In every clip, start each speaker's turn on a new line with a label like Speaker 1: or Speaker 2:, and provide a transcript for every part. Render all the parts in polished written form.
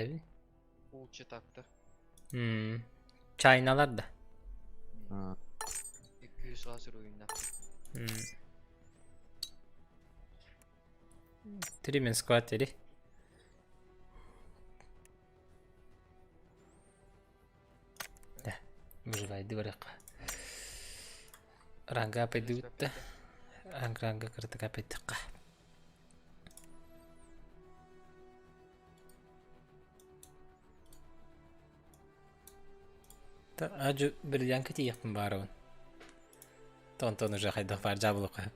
Speaker 1: Эбин.
Speaker 2: Лучше так-то.
Speaker 1: Чайналар да.
Speaker 2: 200 лазер уйунна.
Speaker 1: Три мен сквад ери. Да, выживайды барыхха. Ранга апайдыбытта. Ранга кыртык апайдыкка. Ажы бриллиантка тиийиэхпин баарабын. Тонтон уже хайдах баар дьаабылыкка.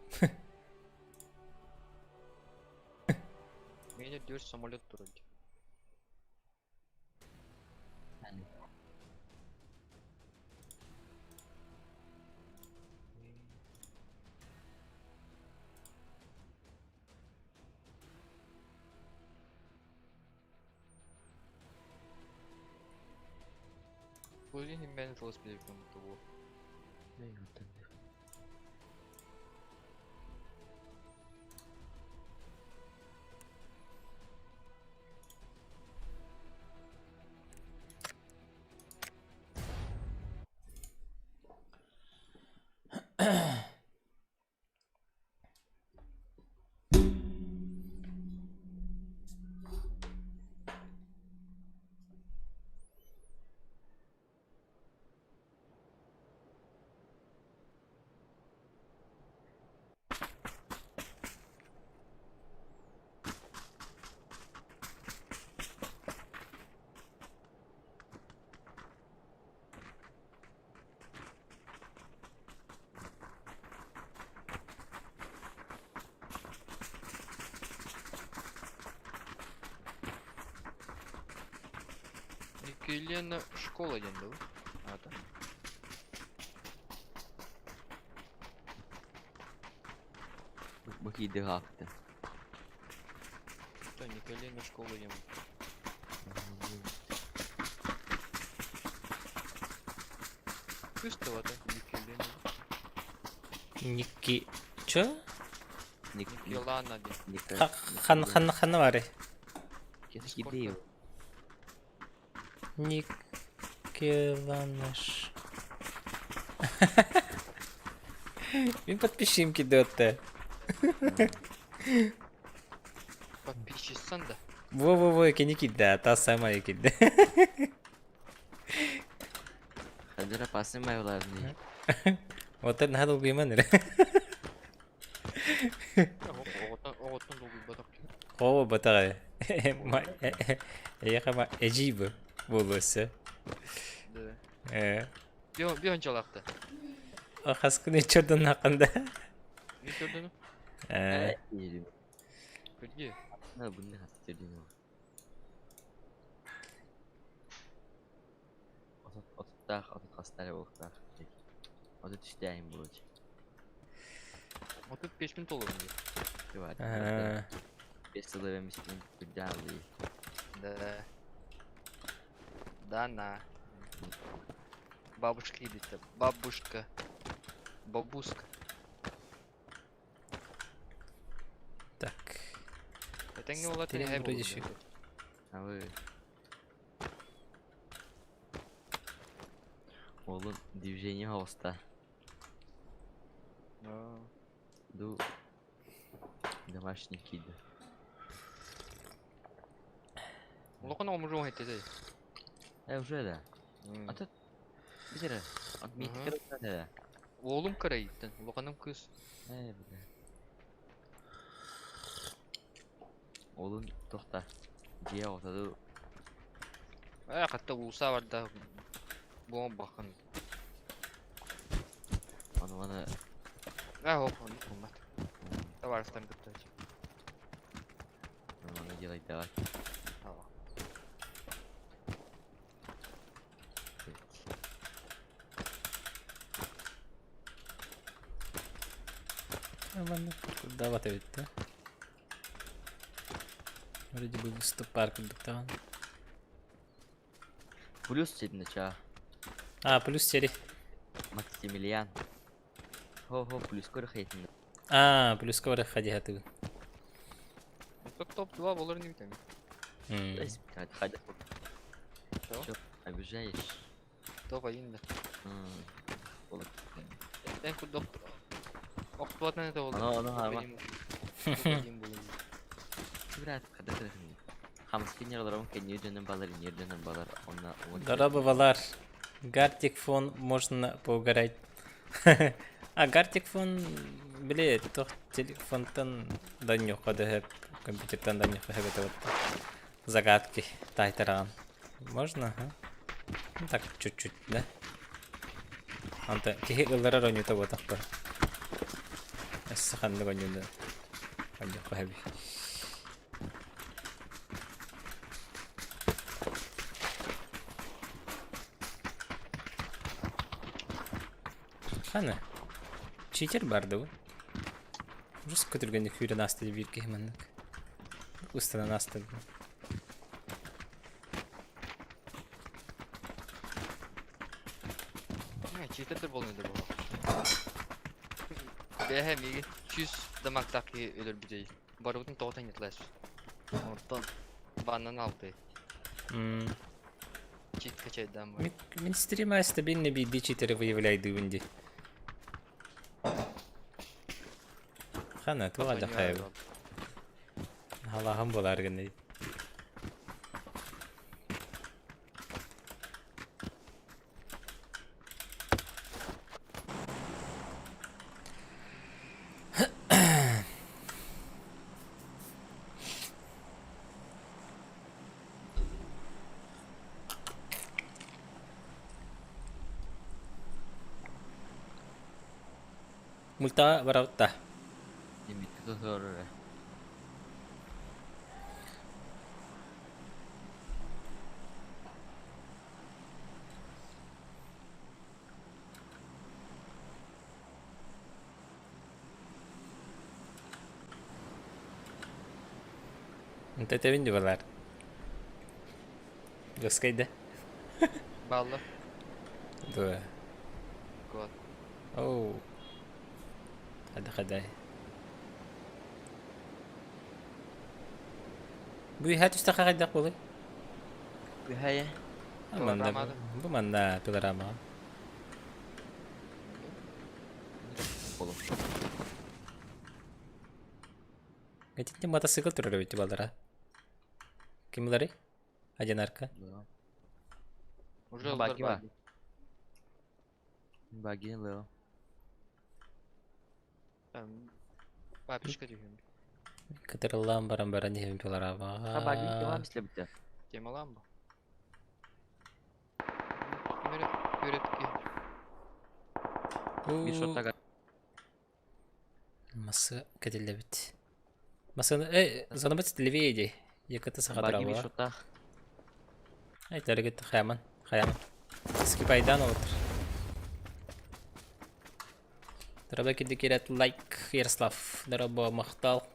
Speaker 2: Меня дверь самолет турар. Бу иһин мен велосипедпин того. Никелена школа диэн дуу? Аата.
Speaker 3: Бу киирди хаапты.
Speaker 2: То Никелена школа диэн. Кыыс тылата Никелена.
Speaker 1: Никки... Чё?
Speaker 2: Никелана диэн.
Speaker 1: Хан хан ханна бары?
Speaker 3: Киирди.
Speaker 1: Никеланыш. Мин подписчигим кидетте.
Speaker 2: Подписчисан да.
Speaker 1: Во-во-во, кини кидде, та самая кидде.
Speaker 3: Хадыр опасный майларный.
Speaker 1: Вот это надо убийман эрэ.
Speaker 2: Оҕоттон долгуйбатах киһи.
Speaker 1: О, батаҕай. Эйэхэ ма эдьиий буолуосса.
Speaker 2: Да.
Speaker 1: Э.
Speaker 2: Бион чалаахта.
Speaker 1: Хаскын иччордон хакында.
Speaker 2: Не көрдүнү?
Speaker 1: Э.
Speaker 2: Көрдү.
Speaker 3: Бұны хаттырдым. Отуттаах, отут хастары буолуохтаах. Отут үстээһин буолуо.
Speaker 2: 35 мин толорун диye.
Speaker 1: Э.
Speaker 3: Бес сылы эмиспин курдаалыы.
Speaker 2: Да. Да на. Бабушка идет. Бабушка. Бабуска.
Speaker 1: Так.
Speaker 2: Это не улат
Speaker 1: Стрим
Speaker 2: не
Speaker 1: вроде еще.
Speaker 3: Алы. Oğlum движение hosta. Ду домашний кид.
Speaker 2: Улахан омурун хэтэ.
Speaker 3: Э уже да. А тут битер. От миттер да.
Speaker 2: Oğlum karayıttın. Улаханым кыз.
Speaker 3: Э бля. Oğlum тохта. Дьиэ отаду
Speaker 2: Э хатта улуса бар да. Буон бакын.
Speaker 3: Оны оны
Speaker 2: Э хоп он болмат. Товарыстан бітті.
Speaker 3: оны делай давай.
Speaker 2: Ава.
Speaker 1: Куда бит Вроде бы выступар курдуктаан.
Speaker 3: Плюс сидна ча.
Speaker 1: А, плюс сери.
Speaker 3: Максимилиан. Хо-хо, плюс көр хейтин.
Speaker 1: А, плюс ковры ходи хатыгын.
Speaker 2: Топ топ 2 болар не битем.
Speaker 3: Хайдах Обижаешь.
Speaker 2: Тоҕо инде. Эн курдук охтуотан это ол.
Speaker 3: Аны аны харма. Брат, когда Хамскин яраларым кенни дөнен балар, инер дөнен балар, онна
Speaker 1: Здорово, Валар. Гартик фон можно поугарать. А Гартик фон, били, туох телефонтан даньюха дөһөп, компьютертан даньюха хөбөтө вот загадки таайтараҕын. Можно, а? Ну так, чуть-чуть, да? Онтон киһи ылларар оонньуута буотах дуо? Өссө ханнык оонньууну оонньуохха сөбүй? Хана? Читер бар дуу? Ужас көтүргэнник сүүрэн ааста биир киһи маннык. Ыстанан ааста
Speaker 2: Читер болнойдор буолла. Бэһэ миги 100 дамактаах киһи өлөрбүтэй. Барыбытын тоҕо таҥнатылаас. Онтон баннан алты. Чит качайдаан бар.
Speaker 1: Мин стрима стабильно биирдии читеры выявляйдыыбын дии. Хана, туох алдьархайабын. Халаһым буолаар гынный. Мультаҕа барабыт да?
Speaker 3: Имикки тутуору
Speaker 1: Тэтэбин дьыбалар. Жесткай да?
Speaker 2: Баллар.
Speaker 1: Дуо.
Speaker 2: Кот.
Speaker 1: Оу. Хада-хадай. Бу иһэ түстэххэ хайдах буолуй?
Speaker 3: Күһэйэ.
Speaker 1: Манна бу манна пилорамаҕа.
Speaker 3: Болум.
Speaker 1: Итинтин мотоцикл турар эбит балара. Ким буларый? Одинарка.
Speaker 2: Уже
Speaker 3: Баги бар. Баги лео.
Speaker 2: Папичка дүйүм.
Speaker 1: Кытырыллаан баран баран иһин
Speaker 3: Ha баги
Speaker 1: пилорамаҕа.
Speaker 3: ким слебите.
Speaker 2: Темалаан бу. Күрөт
Speaker 3: Bir шоттага.
Speaker 1: Масы кэтиллэбит. Масыны э занабыт левее дии. Якыты
Speaker 3: Баги bir
Speaker 1: сахатыраба.
Speaker 3: шоттах.
Speaker 1: Айтарыгыт хаяман, хаяман. Скипайдан отыр. Дороба кирди кирет лайк Ярослав. Дороба махтал.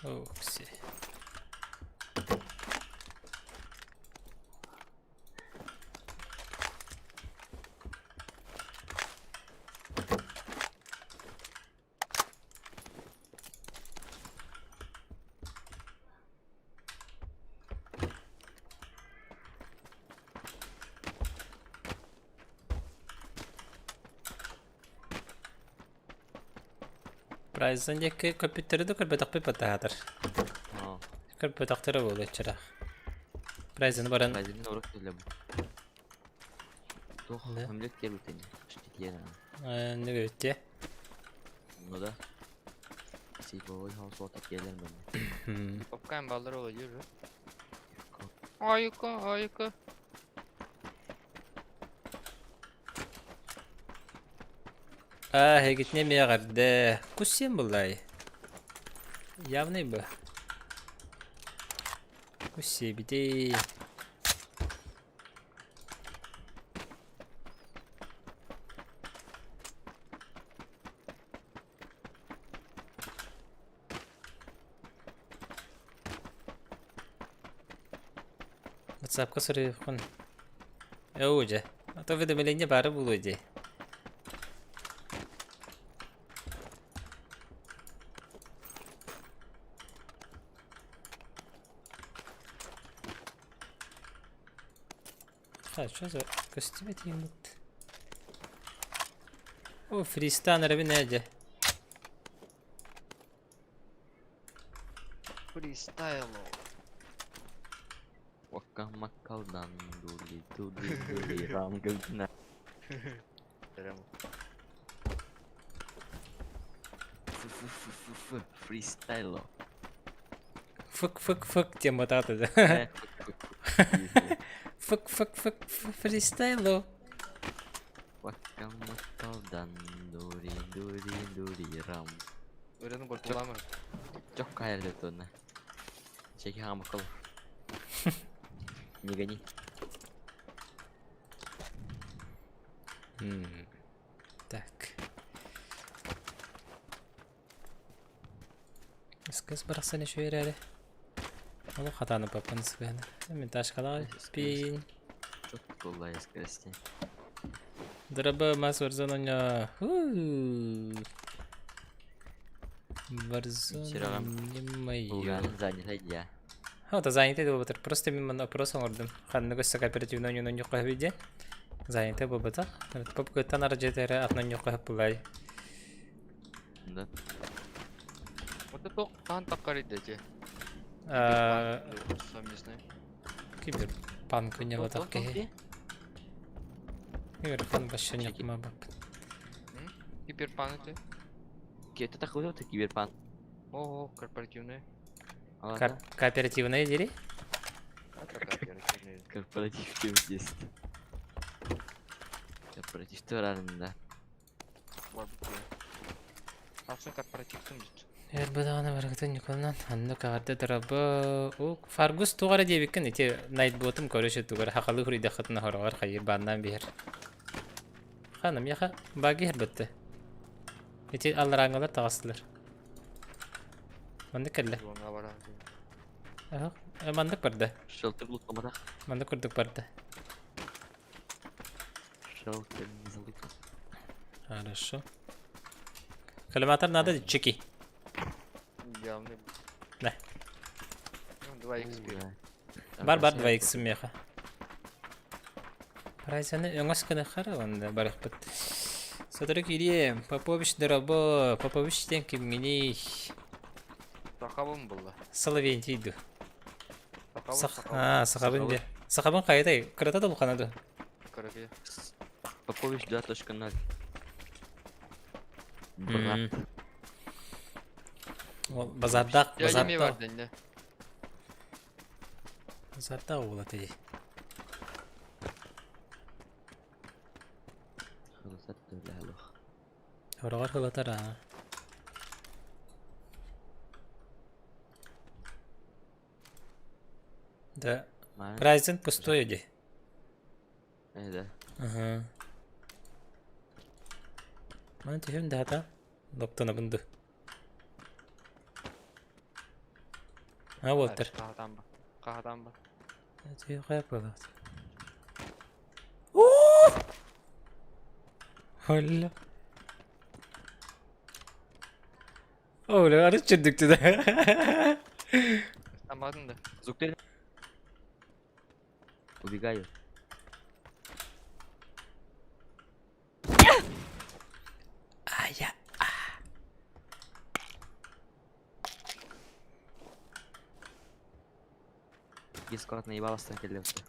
Speaker 1: Ох, все. Прайзан диэки көппүттэри да көрбөтөхпүт баттаһаатар. Көрбөтөхтөрө буолуоччара. Прайзаны баран
Speaker 3: Прайзаны урок төлө бу. Туох хөмлөк диэбитин штитиэн.
Speaker 1: Нүгүттэ.
Speaker 3: Ну да. Сиповой хаус келер мен.
Speaker 2: Попкайм баллар оло жүр. Айка, айка.
Speaker 1: Аа, эгитне миэҕэрдэ. Кус сиэн буллай. Явный бы. Кус сиэбитий. Ватсапка суруйуоххун. Оо дьэ, а то уведомление баара буолуо дии. А, что за көстүбэт юнит? О, фристан эрэбин ээ дьэ.
Speaker 2: Фристайло.
Speaker 3: Вакка маккалдан дули дули дули рам гылдына.
Speaker 2: Прям.
Speaker 3: Ф-ф-ф-ф фристайло.
Speaker 1: Фык фык фык диэн батаата да.
Speaker 3: Э, фык фык фык.
Speaker 1: Фык фык фык фристайло.
Speaker 3: Вакка маккалдан дули дули дули рам.
Speaker 2: Ырыаны боркулаамыр.
Speaker 3: Чок хайалды тонна. Чеки хамакал. Не гони.
Speaker 1: Так. Скыз барахсан еще эрээри. Олох хатааны паппын сыгыһына. Мин ташкалаах пин.
Speaker 3: Чок коллай скорости.
Speaker 1: Драба мас Warzone оня. Warzone не мое.
Speaker 3: Улгаан занята я.
Speaker 1: Ха, занятый буолбатар. Просто мин манна опрос оҥордум. Ханнык өссө кооперативный оонньууну оонньуохха сөбүй диэн. Занятый буолбатах. Попкыттан ардьытары атын оонньуохха сөп булай.
Speaker 3: Да.
Speaker 2: Вот это хаан таккар идете. Совместный.
Speaker 1: Киберпанк оонньообатах киһи. Киберпанк вообще ньукмабаппын.
Speaker 2: Киберпанк ты?
Speaker 3: Это такой вот киберпанк.
Speaker 2: О, корпоративный.
Speaker 1: Кооперативная дири?
Speaker 3: Корпоратив здесь. Корпоратив турарында.
Speaker 2: Ахсын корпоративтың дейді.
Speaker 1: Эр даҕаны барыгытын Ньукулунан оннук эҕэрдэ доробо. Фаргус туох эрэ диэбиккин ити найтботум короче тугар хахалы хуруйдаххытына хороҕор хайыр бааннаан биһэр. Ханым яха баги иһэрбэтте. Ити алларааҥҥалар таҕыстылар. Маннык кэллэ. Маннык барда.
Speaker 3: Шелтер лутламатах.
Speaker 1: Маннык курдук барда.
Speaker 3: Шелтер не залутал.
Speaker 1: Хорошо. Коллиматор надо чеки.
Speaker 2: Явный.
Speaker 1: Да.
Speaker 2: Ну, 2 х.
Speaker 1: Бар бар 2 х меха. Прайсаны өҥөс гына хара онда барыхпыт. Сотору киириэм. Попович доробо. Попович диэн кимҥиний?
Speaker 2: Сахабын булла.
Speaker 1: Соловентий ду.
Speaker 2: Сахабын,
Speaker 1: Сах...
Speaker 2: сахабын.
Speaker 1: А, сахабын де. Сахабын хайатай? Кырата да улахана ду?
Speaker 2: Кыракый.
Speaker 3: Попович 2.0. Брат.
Speaker 1: Ол базардаах,
Speaker 2: Я не
Speaker 1: базардаах.
Speaker 2: бар дэнде.
Speaker 1: Базардаах уола тей. Хороҕор хылатар аа. Да. Прайзен пустой дии.
Speaker 3: Да.
Speaker 1: Ага. Маны түһүм да хата. Лоптонабын ду. А Уолтер.
Speaker 2: Хаһатан ба. Хаһатан ба.
Speaker 1: Түһү буолаат. Холла. Оля, арыт чүрдүктү да.
Speaker 2: Амадын да.
Speaker 3: Звук Убегаю.
Speaker 1: Ая.
Speaker 3: Дискорд наебал келлепти.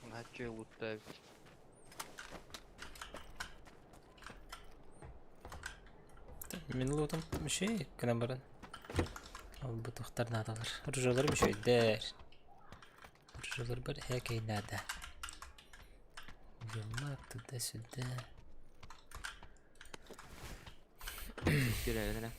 Speaker 2: Наче луттай.
Speaker 1: Мин лутум мүшей гынан баран. Ол бутухтар наадалар. Ружолар мүшөйдер. Ружолар бар хэкэй надо. Юмак туда-сюда.
Speaker 3: Кирәгенә.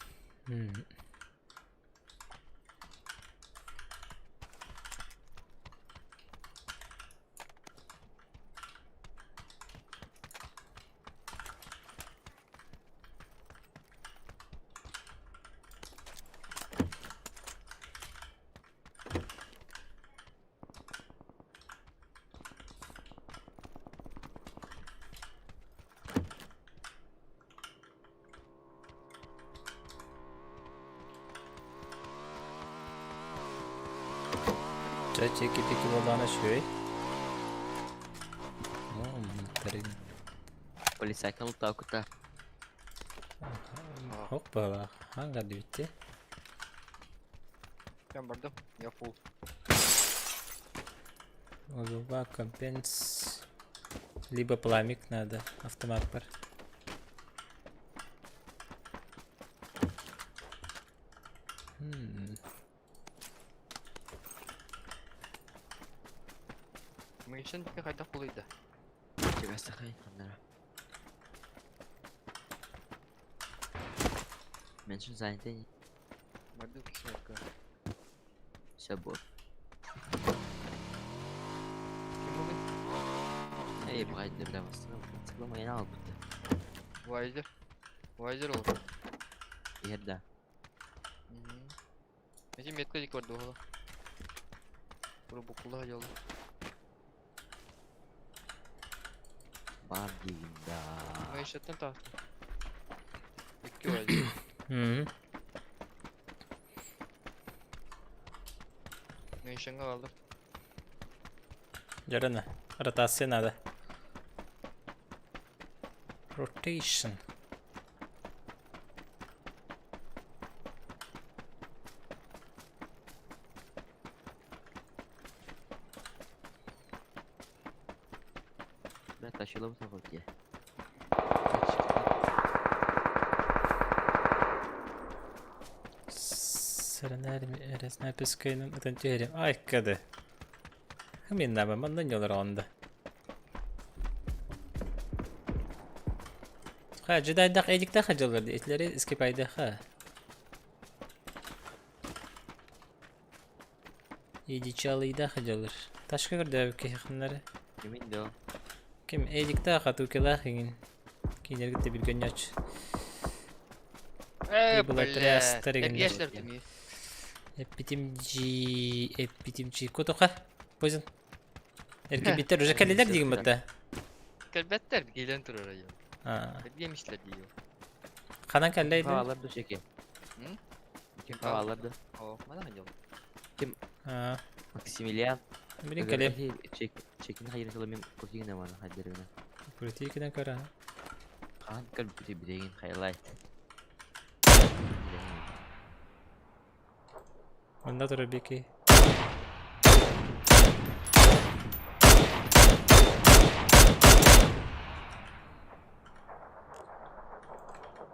Speaker 1: Чэ, чеки-пики буоллаҕына үчүгэй. Оо, мунтарыҥ.
Speaker 3: Полицайка лутаакута.
Speaker 1: Ох быһалаах. Хаан дибитти.
Speaker 2: Ben бардым. Я фул.
Speaker 1: Луба, компенс. Либо пламик надо. Автомат бар. М.
Speaker 2: Мыйшын бики хайдах булыйда?
Speaker 3: Чэбэстэхэй ханнара. Меньше занятый.
Speaker 2: Бардым кисмекка.
Speaker 3: Все будет.
Speaker 2: Ким бугун?
Speaker 3: Эй, бывает, бля, восстановил. Моя албыта.
Speaker 2: Вайзер. Вайзер ол.
Speaker 3: Ерда.
Speaker 2: Эти метка дик барды ола. Букула жолу.
Speaker 3: Бар дигин да.
Speaker 2: Мыйшаттан таастым. Икки вайзер.
Speaker 1: М.
Speaker 2: Мыйшанга алdım.
Speaker 1: Дьэрэнэ. Ротация надо. Rotation.
Speaker 3: Бля, тащила бы такой где.
Speaker 1: Сэрэнээр ытан түһэрим. Айкады. Хыминнаба манна ньолор онда. Ха, джедайдах эдиктах хаджалар этлери скипайдаха. Едичалыйда хаджалар. Ташка көрдөбүк кехннары.
Speaker 3: Кимин до?
Speaker 1: Ким эдиктах атукелах игин. Кинергитте билгенyaч.
Speaker 2: Э,
Speaker 1: Была
Speaker 2: бля.
Speaker 1: трястар игин.
Speaker 2: Эпьешлер тими.
Speaker 1: Эппитим джи, эппитим джи. Котоха. Poison. Эркебиттер уже кэллилер дигин батта.
Speaker 2: Кэлбэттер келен турар айы.
Speaker 1: А,
Speaker 2: Эргемишлер диyor.
Speaker 1: ханан кэллейди.
Speaker 3: Хавалар ду шеке.
Speaker 2: М?
Speaker 3: Ким хавалар ду?
Speaker 2: О, мана ханжал.
Speaker 1: А,
Speaker 3: Максимилиан.
Speaker 1: билин кэлем.
Speaker 3: Чек чекин хайыр кылым кутигин амана хайдербина.
Speaker 1: Крутикинен көрө.
Speaker 3: Хан көл бити бидеген хайлайт.
Speaker 1: Онда турар бики.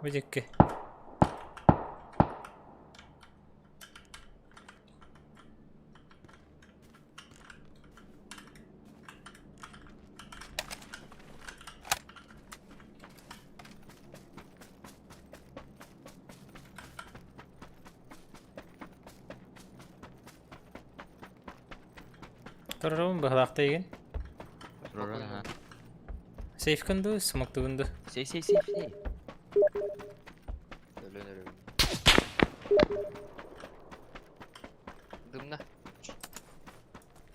Speaker 1: Бу дикки. Турарабын быһалаахта игин.
Speaker 3: Рора.
Speaker 1: Сейфкын ду, смоктугун ду.
Speaker 3: Сей сей сей сей.
Speaker 2: Өлөн өлөн. Дымна.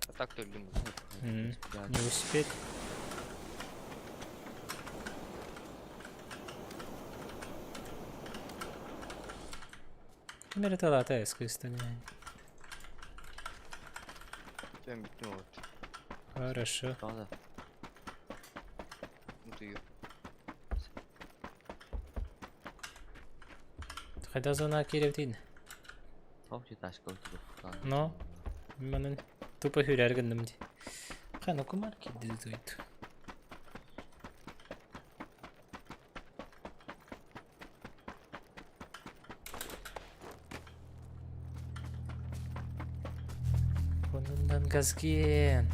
Speaker 2: А так өлдүм.
Speaker 1: М, Не успеть. Ким эрэ талаата искусственный.
Speaker 2: Ben bittim evet.
Speaker 1: Хорошо.
Speaker 3: Правда.
Speaker 2: Мутую.
Speaker 1: Хайда зона кииребитин.
Speaker 3: Топ ташка
Speaker 1: Но. Манын тупо хүрэр гынным ди. Хана кумар кидди дуйт. Онундан газген.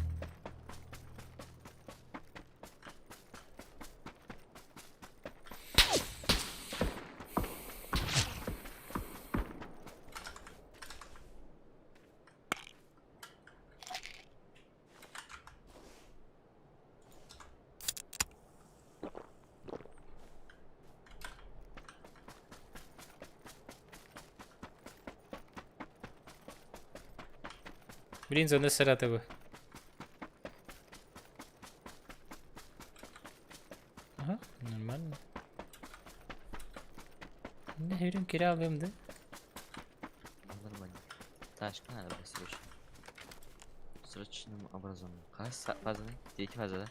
Speaker 1: Блин, зона Саратова. Ага, нормально. Не, хүрүн кире алыам да.
Speaker 3: Нормально. Ташка надо быстрее. Срочным образом. Хас фазаны? Третья фаза, да?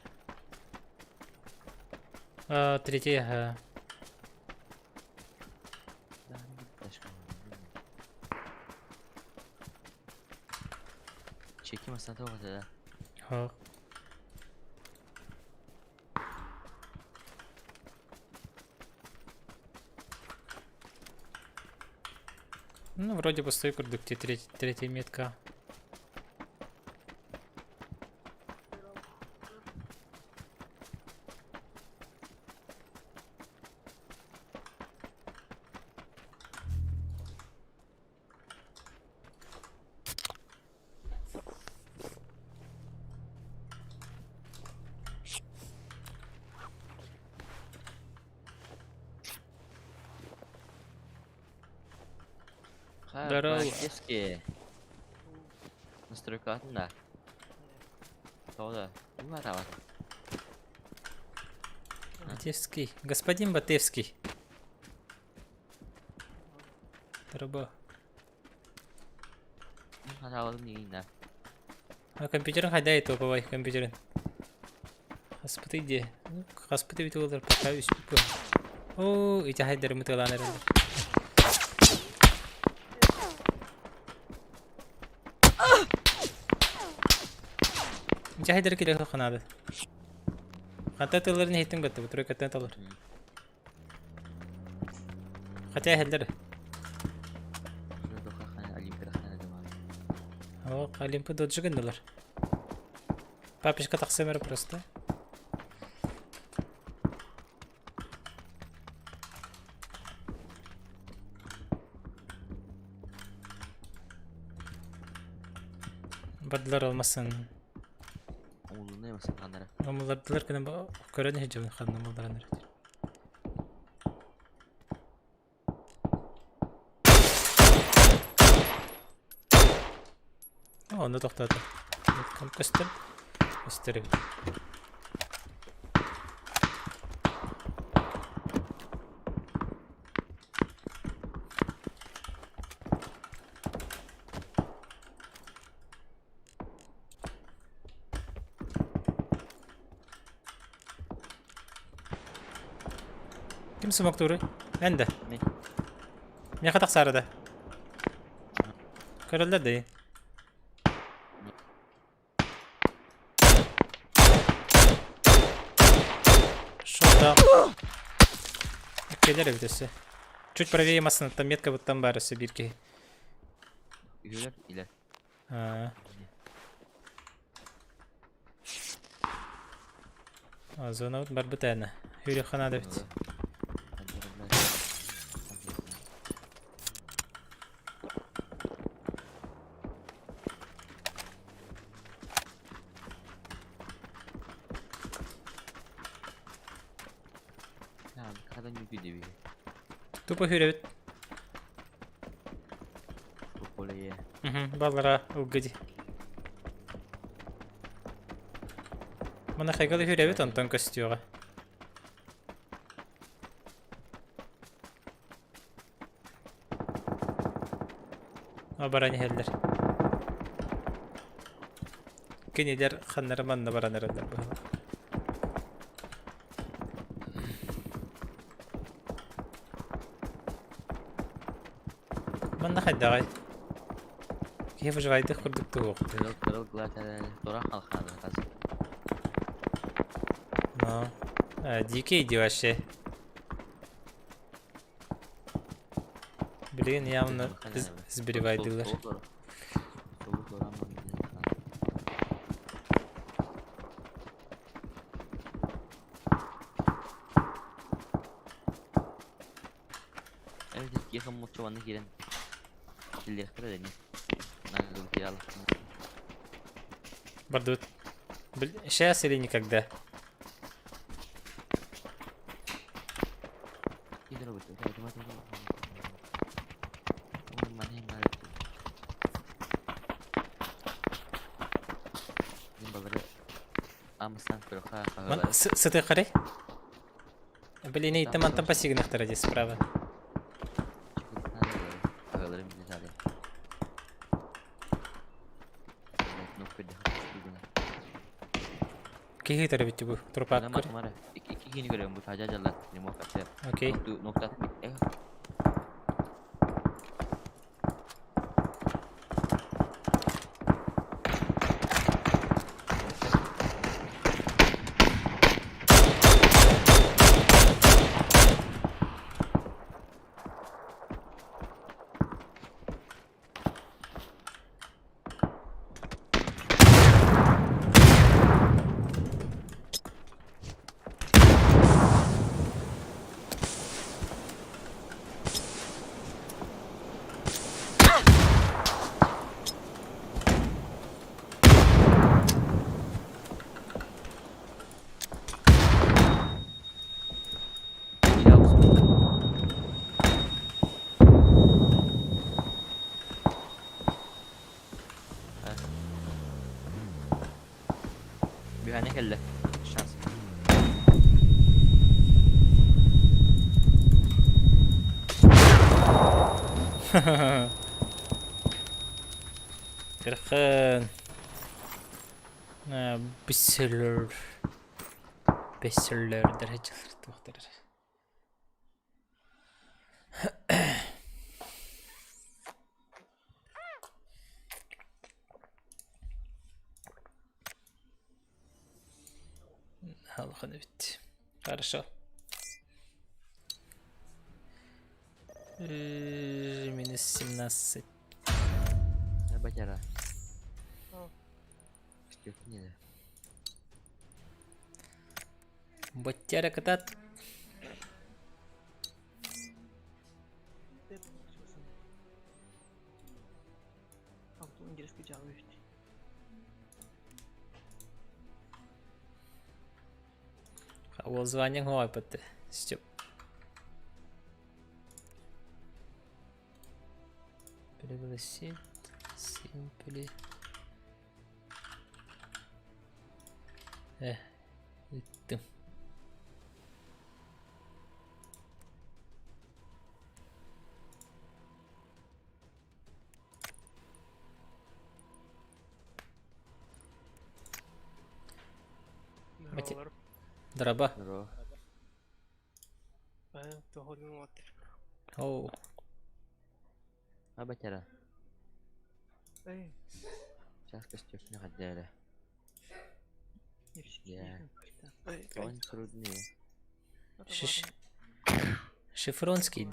Speaker 1: А, третья, ага.
Speaker 3: Да, Чеки масата да.
Speaker 1: Ха. Ну, вроде бы стою курдук, третья метка. Здорово.
Speaker 3: Детские. Настройка да. То да.
Speaker 1: Батевский. Господин Батевский. Труба. А компьютерин хайда топовай компьютерин. Хаспыты де. Хаспыты бит олар пока үспү. О, ити хайдары мытылан эрэллэр. Ити хайдары киле ханады. Хата тылларын иһиттин бетте, бу тройкаттан талар. Хотя хеллер. О, Олимпы доджи гыннылар. Папишка тахсымыр просто. Бардылар алмасын. Омулардылар кына көрөн иһдьэбин ханна омулларан эрэ. Онно тохтоото. Көстөр. Көстөр эбит. Ким смоктууруй? Эн да.
Speaker 3: Мин.
Speaker 1: Миэхэ тахсаары да. Көрөллөр да. Что там? Кэлэр эбит өссө. Чуть правее массыынаттан метка быттан баар өссө биир киһи.
Speaker 3: Үһүлэр илэр.
Speaker 1: А, зонабыт барбыт ээнэ. Хүрүөххэ наада эбит. Тупо хүрэбит. Баллара ылгыди. Мана хайгалы хүрэбит онтон көстүөҕэ. Баран иһэллэр. Кинилэр ханнары манна баран эрэллэр быһыылаах. Манна хайдаҕай? Киһи выживайдых курдук туох. Но. Дикий иди вообще. Блин, явно сберевайдылар. Бардут. Сейчас или никогда? Сыты қарай. Блин, ей там антан пассигнахтар здесь справа. Киһи төрөбүттү бу
Speaker 3: Мана
Speaker 1: трупак көр.
Speaker 3: мара. İki kişini görüyorum bu taca calar. Ne muhakkak.
Speaker 1: Окей.
Speaker 3: Nokta bitti. Бүһэни кэллэ. Шанс.
Speaker 1: Кырхын. Бисселер. Бисселер дәрәҗәләр туктар. Халхан бит. Хорошо. Минус 17.
Speaker 3: Батяра. Не
Speaker 1: Батяра катат. Ол званиең хоайпатты. Степ. Пригласить. Симпли. Э, ыттым. Драба.
Speaker 3: Здорово.
Speaker 1: Оу.
Speaker 3: А батяра. Сейчас костюм не хотели. Он труднее.
Speaker 1: Шиш. Шифронский.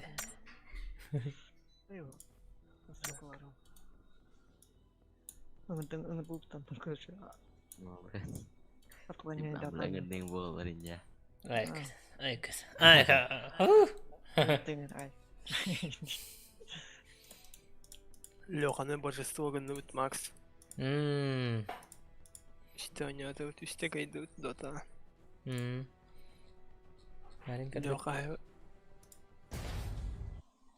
Speaker 1: Айк. Айк. Айк.
Speaker 4: Леханы божество гынныбыт Макс. Что они это вот үстег идут дота. Леха.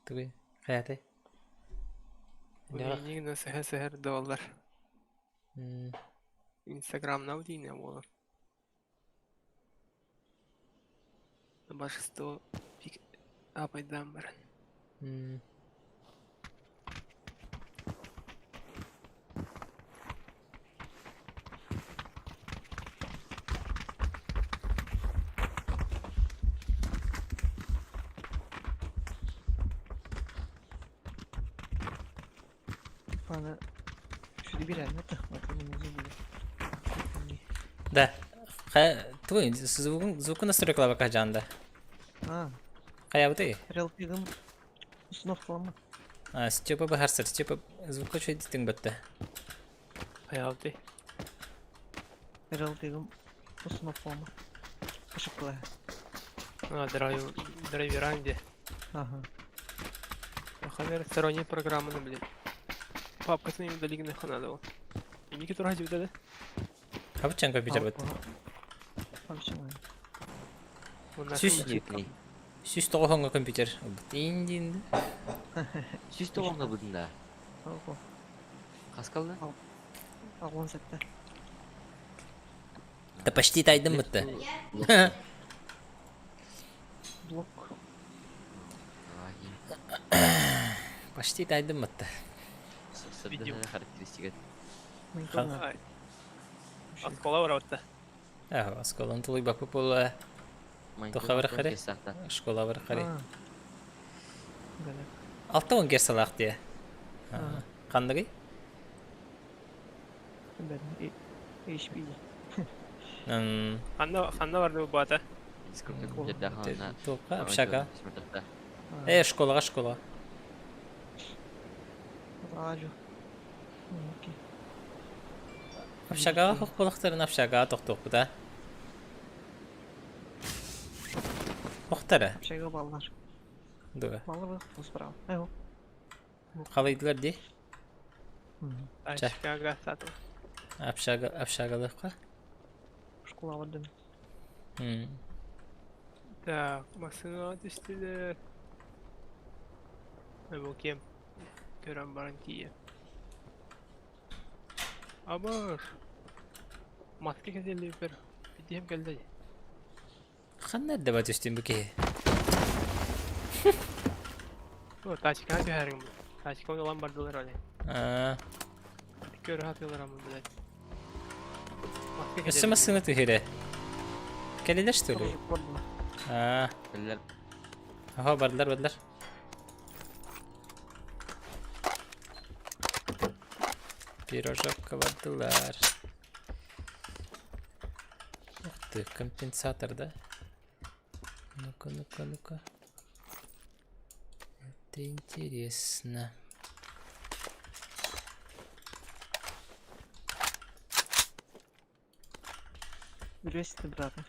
Speaker 1: Тугуй. Хаяты.
Speaker 4: Нигна сэхэ сэхэр доллар. Инстаграм наудине было. Божество пик апайдан баран.
Speaker 1: Да. Тугуй, звук звук настройкалар жанда. Хайабыты. А, Степа бахарсыр, Степа звук чөйдүтүң бітті.
Speaker 4: Хаялты. А, драйв, драйверанде. Хамер сторонние программы, ну, блин. Папка с ними далеко нахуй надо. И Никиту ради да?
Speaker 1: Хабычан компьютер бітті. Сүс. Сүс тоғонға компьютер. Бітін
Speaker 3: Сүс тоғонға бұдын да. Қаскалды?
Speaker 1: Да почти тайдым бітті.
Speaker 5: Блок.
Speaker 1: Почти тайдым бітті.
Speaker 3: Характеристика.
Speaker 4: Откола уратта.
Speaker 1: Ээ, оскуоланы тулуйбаппыт буолуо. Туха барахари? Школа барахари. 60 герсалаах дии. Ханныгый?
Speaker 5: HP.
Speaker 4: Ханна ханна барды баата?
Speaker 1: Туохха? Общага. Э, школаҕа школа. Общагаҕа хохполохторун общагаҕа тохтуохпут аа? Охтара?
Speaker 5: Общага баллар.
Speaker 1: Дуо?
Speaker 5: Баллар справа. Айо.
Speaker 1: Халыйдылар дии?
Speaker 4: Общага сатыл.
Speaker 1: Общага, общагалыахха?
Speaker 5: Школа бардым.
Speaker 4: Так, массыынаҕа түстүлэр. Бу ким? Көрөн баран тиийэ. Абыр. Маска кэтиллибиппэр питиһим кэллэ дии.
Speaker 1: Ханна эрдэ ба түстүн бу киһи?
Speaker 4: О, тачкаҕа түһээриҥ бу. Тачканы ылан бардылар оле.
Speaker 1: Аа,
Speaker 4: Көрө сатыылар ама, блядь. Маска
Speaker 1: Өссө
Speaker 4: кэтэллибит.
Speaker 1: массыына түһэрэ. Кэлилэр что ли? Аа,
Speaker 3: Кэллэр.
Speaker 1: Аха бардылар бардылар. Пирожокка бардылар. Ух ты, компенсатор, да? Ну-ка, ну-ка, ну-ка. Это интересно.
Speaker 5: Бүрүөсүтэ брата.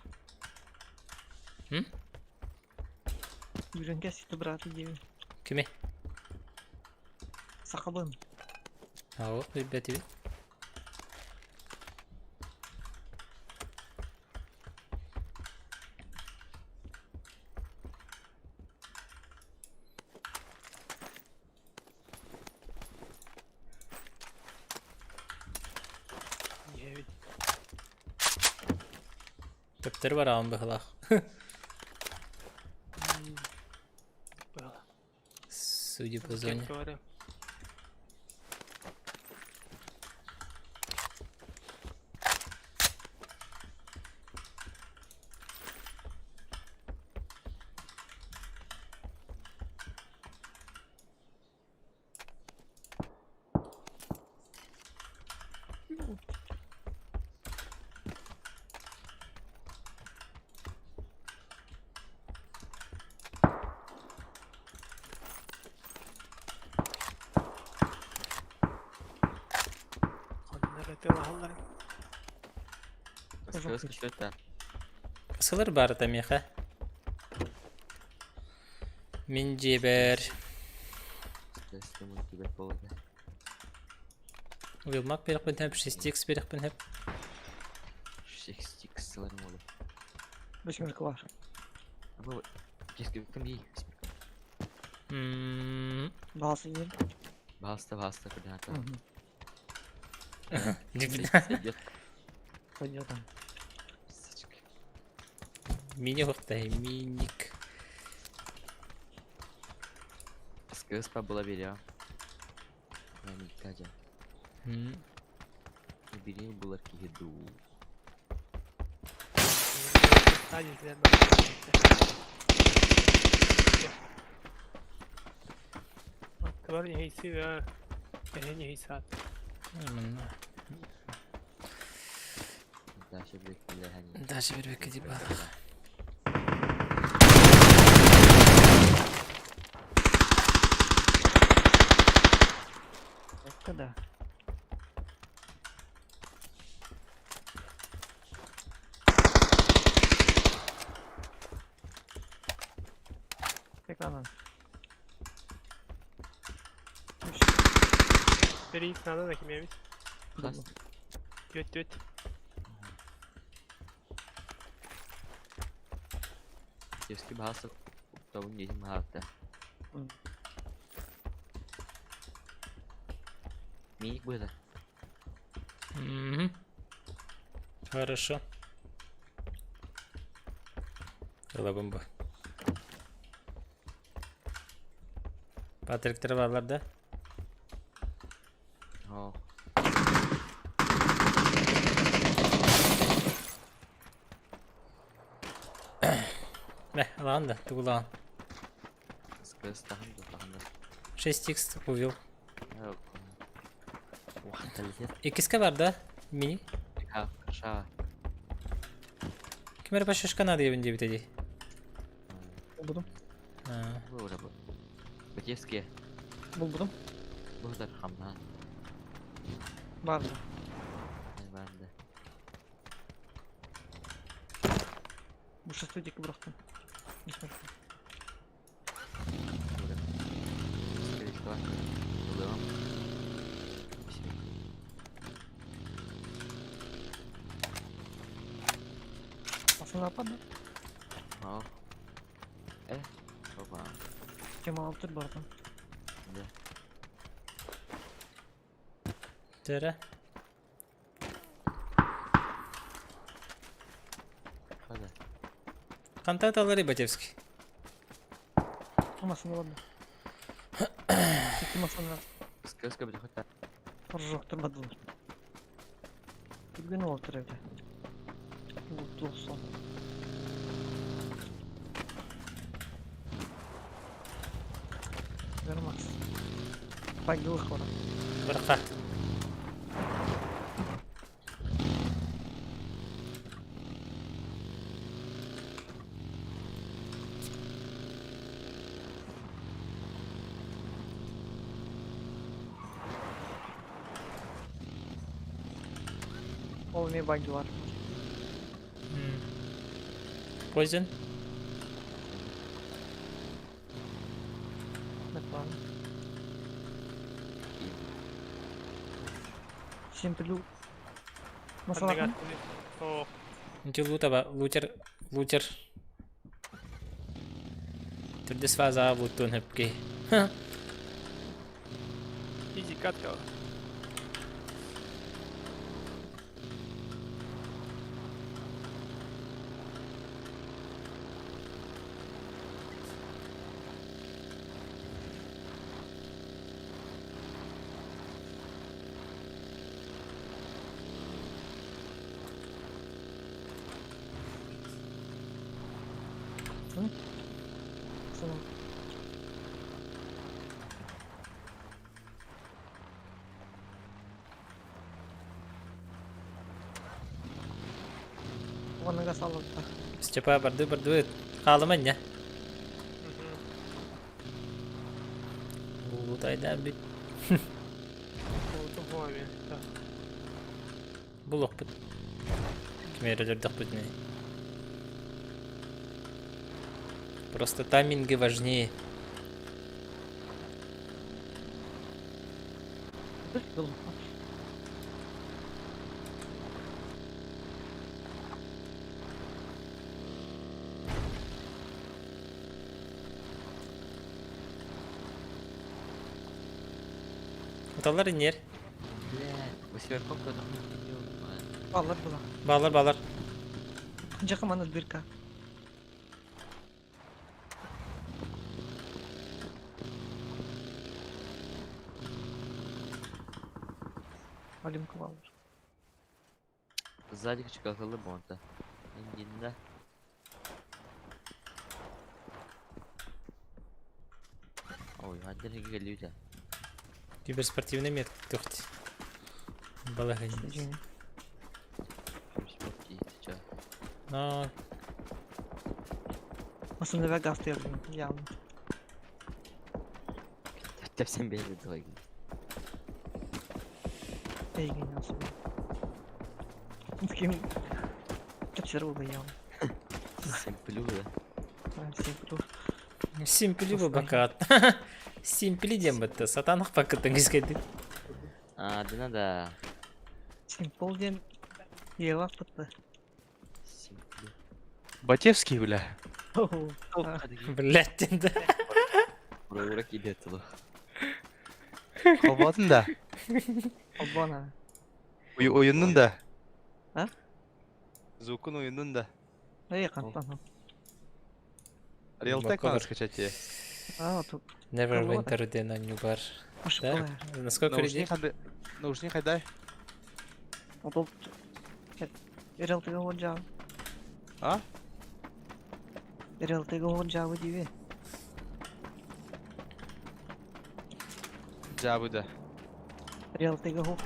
Speaker 1: М?
Speaker 5: Бүрүҥкэ ситэ брата диэбин.
Speaker 1: Кими?
Speaker 5: Сахабын.
Speaker 1: Ау, билбэтибит.
Speaker 4: Диэбит.
Speaker 1: Төптөрү бараҕын быһылаах.
Speaker 4: Быһылаах.
Speaker 1: Судя по зоне.
Speaker 4: Говорю. Ханна эрэ тыалаһаллар.
Speaker 3: Скажи,
Speaker 1: Сылыр барыта миэхэ. Мин дьиэбэр Уилмак биэрэхпин сөп, 6x биэрэхпин сөп.
Speaker 3: 6x сыларым олу.
Speaker 5: Восьмерка var.
Speaker 3: Бу кескибиттим дии.
Speaker 1: М,
Speaker 5: Баасы иһин.
Speaker 3: Баста баста куда-то.
Speaker 1: Дибина.
Speaker 5: Пойдет там.
Speaker 3: Сучка.
Speaker 1: Мини ухтай, миник.
Speaker 3: СКС была беря. Катя.
Speaker 1: М,
Speaker 3: Бери было киду.
Speaker 4: Аттыбар ньэһийсиэ, эһэ ньэһийсаат.
Speaker 1: Манна.
Speaker 3: Дальше блядь,
Speaker 1: Даже бербекке дип баалаах.
Speaker 5: Это да. Экрана.
Speaker 4: Бери надо да кимиэбит.
Speaker 3: Хас.
Speaker 4: Түөт түөт.
Speaker 3: Кески бааса табын десим хаатта. Миик быда.
Speaker 1: Мгм. Хорошо. Ылабын бу. Патриктер баалар да?
Speaker 3: О.
Speaker 1: Ылаҕын да, тугу ылаҕын?
Speaker 3: СКС таһын да таһын да.
Speaker 1: 6x увел.
Speaker 3: Ух,
Speaker 1: Иккискэ бар да? Мини.
Speaker 3: Крашава.
Speaker 1: Ким эрэ пашишка надо диэбин диэбитэ дии.
Speaker 5: Булбутум.
Speaker 1: А,
Speaker 3: Бу уже бу. Батевские.
Speaker 5: Булбутум.
Speaker 3: Бу да хамна.
Speaker 5: Бар да.
Speaker 3: Бар да.
Speaker 5: Бу шестой диэки бырахтым. Массыына да?
Speaker 3: О. Э, опа.
Speaker 5: Тема алып тұр бардым.
Speaker 3: Да.
Speaker 1: Төрө.
Speaker 3: Хада.
Speaker 1: Хантан талары Батевский?
Speaker 5: Массыына бар да. Икки массыына
Speaker 3: СКС будет хоть
Speaker 5: Рожок турбадылар. Түргөн ол тұр evde. Лут Вермакс. Пойду хора.
Speaker 1: Бырахха.
Speaker 5: Ол не байдылар.
Speaker 1: Poison.
Speaker 5: Бэтмен. Симплю. Масалахан?
Speaker 4: О,
Speaker 1: Инти лутаба, лутер, лутер. Түрдес фаза лутун хөпки.
Speaker 4: изи катка.
Speaker 5: Соны. Оныга салып.
Speaker 1: Степа барды барды. Хаалыма не? Лутайдан бит.
Speaker 4: Да.
Speaker 1: Булок бит. Кимерелердек бит не. Просто тайминги важнее. Уталар инер.
Speaker 3: Бля, восьмерком кто-то
Speaker 5: Баллар була.
Speaker 1: Балар балар.
Speaker 5: Жакын мана дырка. Алимка баллар.
Speaker 3: Сзади чекакалы бонта. Индинда. Ой, отдельно гигалюта.
Speaker 1: Киберспортивный метод. Тухти. Балаган. Но
Speaker 5: Масына газ тердим, явно.
Speaker 3: Тепсем бери давай.
Speaker 5: Эйген ясып. Таким тепсер булды явно.
Speaker 3: Симплю, да.
Speaker 5: Симплю.
Speaker 1: Симпли бу бакат. Симпли дем бітті. Сатанық бакыттың кескеді.
Speaker 3: А, да надо.
Speaker 5: Симпл ден елак бітті.
Speaker 3: Симплю.
Speaker 6: Батевский, бля.
Speaker 1: Блять, енді.
Speaker 3: Ура, кидет туда.
Speaker 6: Холбатын да.
Speaker 5: Обана.
Speaker 6: Ойынның да.
Speaker 5: А?
Speaker 6: Звукын ойынның да.
Speaker 5: Эй, қантан.
Speaker 6: Realtek надо скачать тебе.
Speaker 5: А, тут
Speaker 1: Neverwinter ден анюгар. Да? Насколько людей?
Speaker 6: Наушник хайдай.
Speaker 5: Ол Realtek olacağım.
Speaker 6: А?
Speaker 5: РЛТ-га оҕон дьаабы диибэ.
Speaker 6: Дьаабы да.
Speaker 5: РЛТ-га оһох.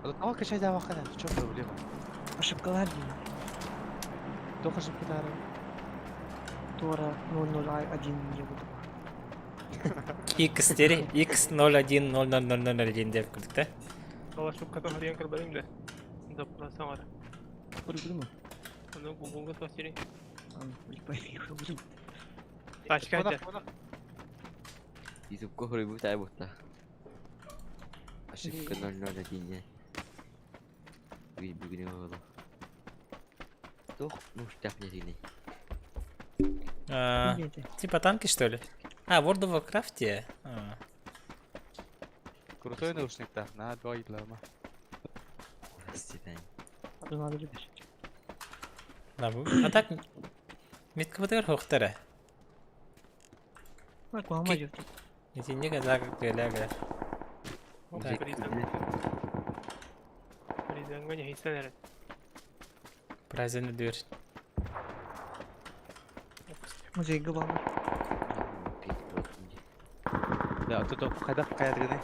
Speaker 6: Тоҕо качайдаабаккына? В чем проблема?
Speaker 5: Ошибкалар дии.
Speaker 6: Туох ошибкалаары?
Speaker 5: Туора 001 не буду.
Speaker 1: X дери X 01000001 деп курдук да.
Speaker 4: Ол ошибкатын харыйан көрбөтүм да. Запрос оҥор.
Speaker 5: Көрбүтүм үү?
Speaker 4: Ону Google-га туох сирий?
Speaker 5: Көрбүтүм.
Speaker 4: Тачка этэ.
Speaker 3: Ютубка хоруйбут ай бутта. Ошибка 001 не. Бүгүн оҕоло. Туох нуштах нетини.
Speaker 1: А, Типа танки что ли? А, World of Warcraft. А.
Speaker 6: Крутой наушниктаах, наһаа бөҕө
Speaker 3: Степень.
Speaker 5: Надо любишь.
Speaker 1: Да, а так меткабытыгар суохтара.
Speaker 5: Куһаҕан дьэ.
Speaker 1: Итинник так гэлэ-гэлэ. Так.
Speaker 4: Призанга не хейсен эрэ.
Speaker 1: Праздник дверь.
Speaker 5: Музейга баалар.
Speaker 6: Да, тут хайдах хайдагыный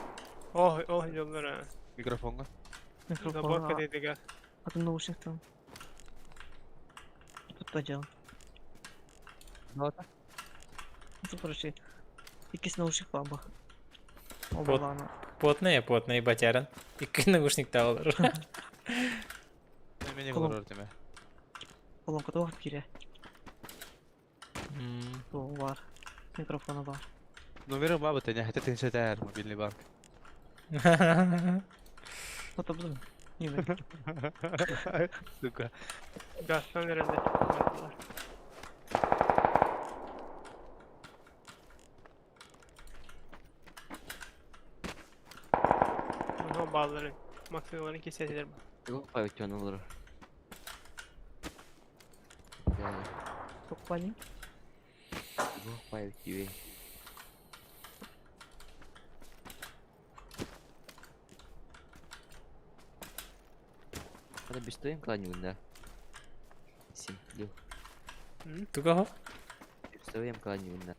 Speaker 4: О, о, дьоллор.
Speaker 6: микрофоҥҥа.
Speaker 5: Микрофон.
Speaker 4: Заборка дедига.
Speaker 5: Атын наушниктан. Тут подел.
Speaker 6: Нота.
Speaker 5: Ну, короче, иккис наушник баба.
Speaker 1: Вот.
Speaker 5: Оба
Speaker 1: Потная, потная батяран. Икки наушник таалар.
Speaker 6: Мени
Speaker 5: Колом.
Speaker 6: олорор деме.
Speaker 5: Колонка туох киирэ. Туох баар. Микрофона баар.
Speaker 6: Номеры баба не хотят иншетер мобильный банк.
Speaker 5: Отобзор. Не
Speaker 6: Сука.
Speaker 4: Газтан эрэллэр. Ону бааллары. Максималарын кесетилер.
Speaker 3: Туох павитон олорор.
Speaker 5: Покупали.
Speaker 3: Туох павитюе. Надо бестоим кладню, да? Симплю.
Speaker 1: Туга
Speaker 3: Бестоим кладню, да.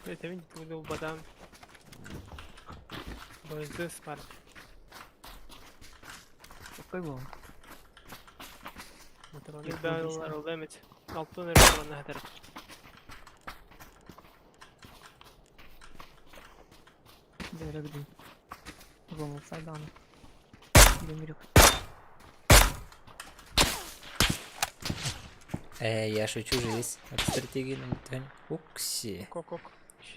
Speaker 4: Это видите, буду бадам. Бызды спар.
Speaker 5: Какой был?
Speaker 4: Матроны даалар ол эмит. Алтын эрэ туран хатар.
Speaker 5: Дэрэгдин. Зомулсайдан. Демирюк.
Speaker 1: Я шучу жизнь. От стратегии нам никто не- Укси.
Speaker 4: Кок-кок.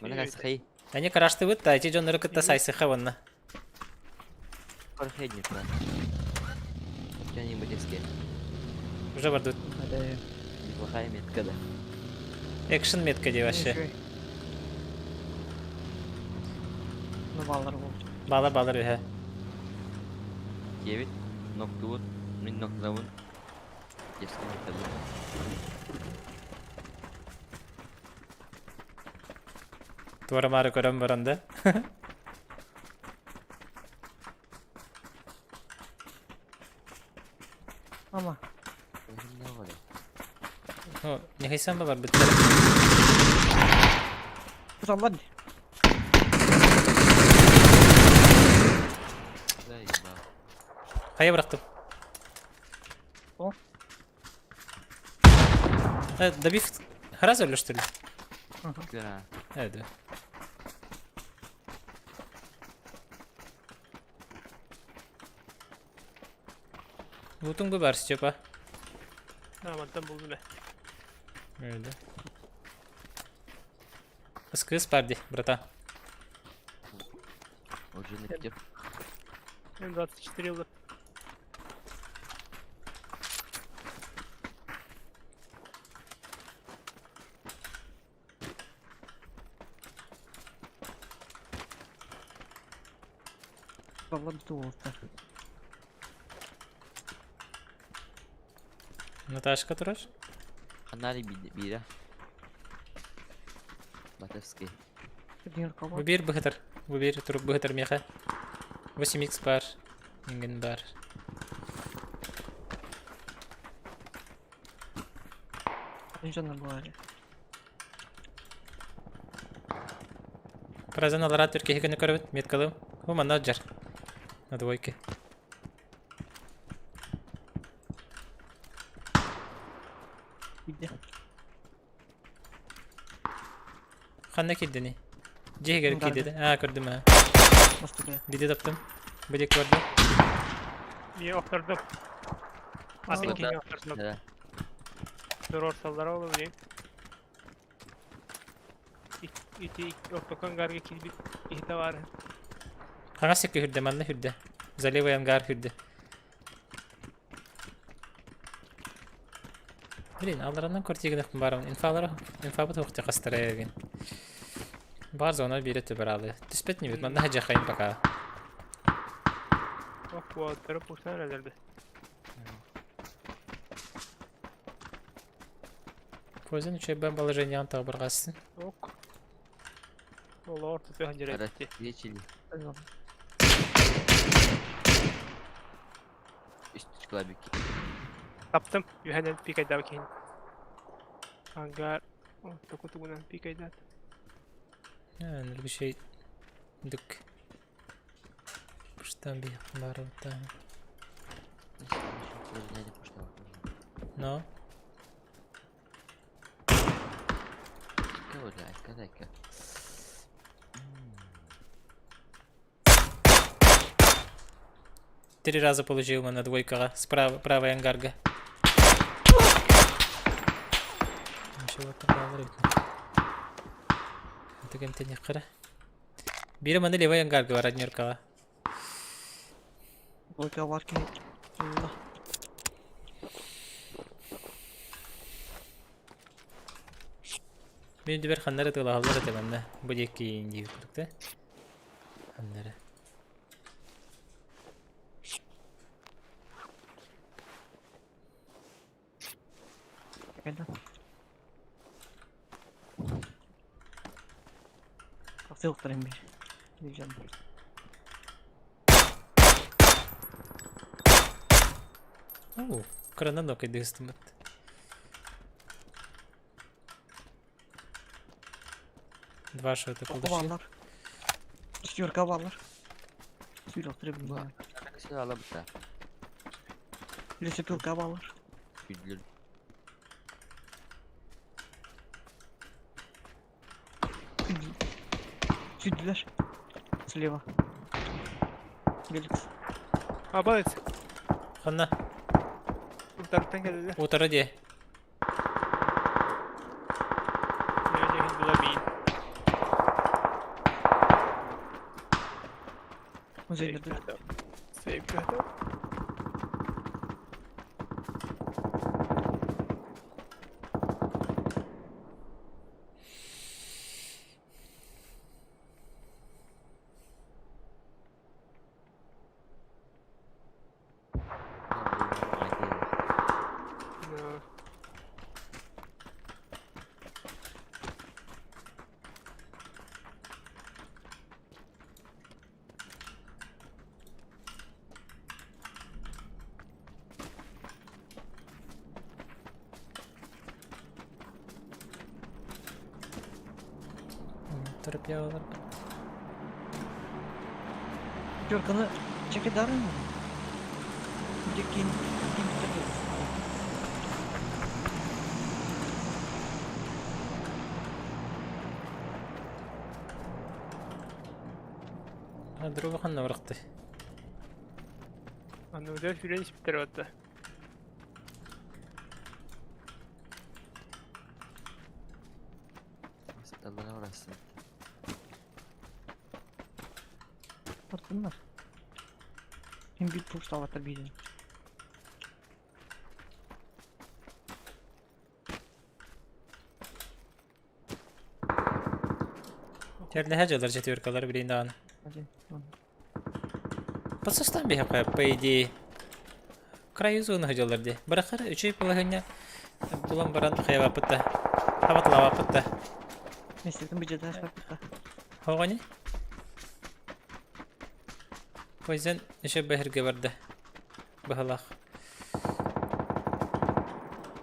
Speaker 3: Мана хай.
Speaker 1: Они карашты выт, а эти дьон рыкытта сайсыха ванна.
Speaker 3: Пархедник, да. Что-нибудь из
Speaker 1: Уже бардут.
Speaker 3: Неплохая метка, да.
Speaker 1: Экшен метка де вообще.
Speaker 5: Ну, баллар был.
Speaker 1: Бала балар үһэ.
Speaker 3: 9. Ноктуут. Мин ноктуун. Детский метка, да.
Speaker 1: Туара мары көрөн баран да.
Speaker 5: Ама.
Speaker 1: Ну, не хайсан бар бит.
Speaker 5: Куталлар.
Speaker 1: Хайа бырахтым.
Speaker 5: О.
Speaker 1: Добив Хараз өлө что ли?
Speaker 3: Да.
Speaker 1: Да. Бутуң бар, Степа.
Speaker 4: Амантан булдум э.
Speaker 1: Да. Скыс парди, брата.
Speaker 3: Уже на пятерку.
Speaker 4: М24 ылып.
Speaker 5: Баллар бит
Speaker 1: Наташка турар.
Speaker 3: Канали бира. Батовский.
Speaker 1: Бу биир быһытар. Бу биир турук быһытар меха. 8x бар. Инген бар.
Speaker 5: Дьонно буолаары.
Speaker 1: Празан алараа түркиһи күнү көрөбүт, меткалым. Бу манна дьар. На двойке.
Speaker 5: Киирдэ.
Speaker 1: Ханна киирдини? Дьиһигэр
Speaker 5: Ангарга.
Speaker 1: киирдэ. Аа, көрдүм аа.
Speaker 5: Бастакы.
Speaker 1: Видео таптым. Бу диэки барда.
Speaker 4: Мин охтордум. Атын киһи охтордум.
Speaker 3: Да.
Speaker 4: Туруорсаллара ол билигин. Ити ортоку ангарга киирбит киһитэ баар.
Speaker 1: Хаҥас сиргэ хүрдэ, манна хүрдэ. За левый ангар хүрдэ. Блин, алларанан квартиргынахпын баарабын. Инфалара, инфабыт уохтя хастара эгин. Бар зона биирэ түбэр Түспэт нибит, манна хадьахайын пока.
Speaker 4: Ох, уолаттары пустан эрэллэр
Speaker 1: Позин үчүгэй положениеҕын таҕыбырҕасын.
Speaker 4: Ок. Олоор тутуһан дьэрэтти.
Speaker 3: Лечили. Үстүч клабики.
Speaker 4: Таптым. Үһэнэн пикайдаабы киһин. Ангар. Ортоку тугунан пикайдаат.
Speaker 1: Нөлгү şey дүк. Пуштан би барыта. Но. Три раза получил на двойкаға. Справа, правая ангарга. Ничего такого Это кем-то не қара. Бири маны левый ангарга бар однеркаға.
Speaker 5: Двойка бар киһи. Алла.
Speaker 1: Мен дибер ханнары тылаһаллар этэ манна. Бу диэки дии курдук да. Ханнары.
Speaker 5: Кэллэ. Тахсыахтарын биир. Дьон.
Speaker 1: Оо, кыранан нокайдыыстыммыт. Два шота
Speaker 5: Тоқу
Speaker 1: получил.
Speaker 5: бааллар. Четверка бааллар. Сүүрөхтөрө билбэт. Лесопилка бааллар. Сүйдүлэр. Слева. Геликс.
Speaker 4: Абалыц.
Speaker 1: Ханна,
Speaker 4: Утарыттан кэлэллэр.
Speaker 1: утары дии.
Speaker 4: Мен була бейін.
Speaker 5: Музейдерде.
Speaker 4: Сейв готов. No.
Speaker 1: Торопьялар.
Speaker 5: Четверканы чекедарын mı? Дикин ким
Speaker 1: Друга ханна барахты.
Speaker 4: Аны өтө сүрен испиттер батта.
Speaker 5: Тартыннар. Ким бит пушталаттар биирин.
Speaker 1: Терлэһэ дьылар четверкалар билин даҕаны.
Speaker 5: Один.
Speaker 1: Подсостан биһиэхэ, по идее, краю зоны дьыллар дии. Барахар үчүй положение булан баран хайабаппыт да. Хабатлабаппыт да.
Speaker 5: Местетин бюджета хаппыта.
Speaker 1: Хоҕони? Poison еще бэһиргэ барда. Быһалаах.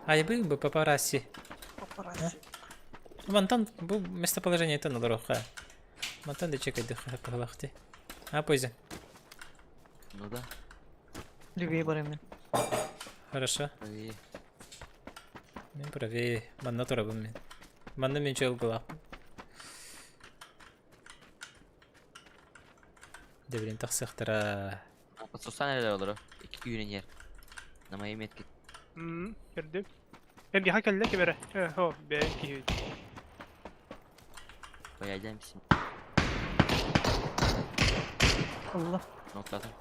Speaker 1: Айбы бы папарацци.
Speaker 5: Рация.
Speaker 1: Мантан бу местоположениетын олоруохха. Мантан да чекайдыхха быһылаах дии. А, пойзен.
Speaker 3: Ну да.
Speaker 5: Левее барым мин.
Speaker 1: Хорошо.
Speaker 3: Правее.
Speaker 1: Мин правее. Манна турабын мин. Манна мин чуолгулаахпын. Дэ билин тахсыахтара.
Speaker 3: Подсусан эрэ олоро. Икки күүрэн иһэр. На моей метке.
Speaker 4: М, көрдүм. Эм яха кэллэ ким эрэ. Э, о, бэйэҥ киһи.
Speaker 3: Поедемся.
Speaker 5: Allah.
Speaker 3: Ноктатым.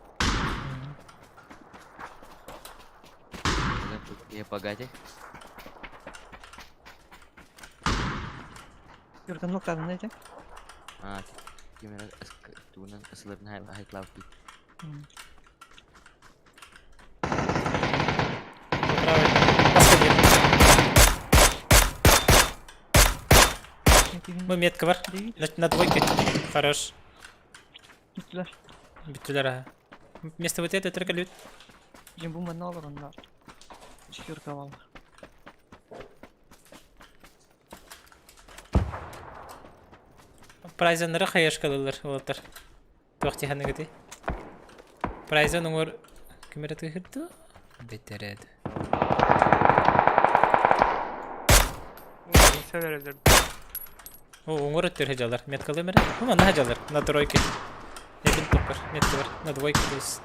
Speaker 3: Я богатый.
Speaker 5: Юрган ноктадın neydi?
Speaker 3: А, ким эрэ тугунан ысыларын хайтлаабыт.
Speaker 1: Правый. Последний. Бу метка бар. На двойке. Хорош.
Speaker 5: Gittiler.
Speaker 1: Бүттүлэр аха. Вместо вот это только лют.
Speaker 5: Дьин бу манна олор онно. Четверка вал.
Speaker 1: Прайзаннары хайашкалылар олар. Туох тиханыгыты. Прайзан уҥуор ким эрэ тыһырды. Бэтэрээд.
Speaker 4: Sen эрэллэр.
Speaker 1: О, уҥуор өттүгэр сылдьаллар. Меткалыым эрэ. Бу манна сылдьаллар. На тройке. Эбин туппар. Метка бар. На двойке, то есть.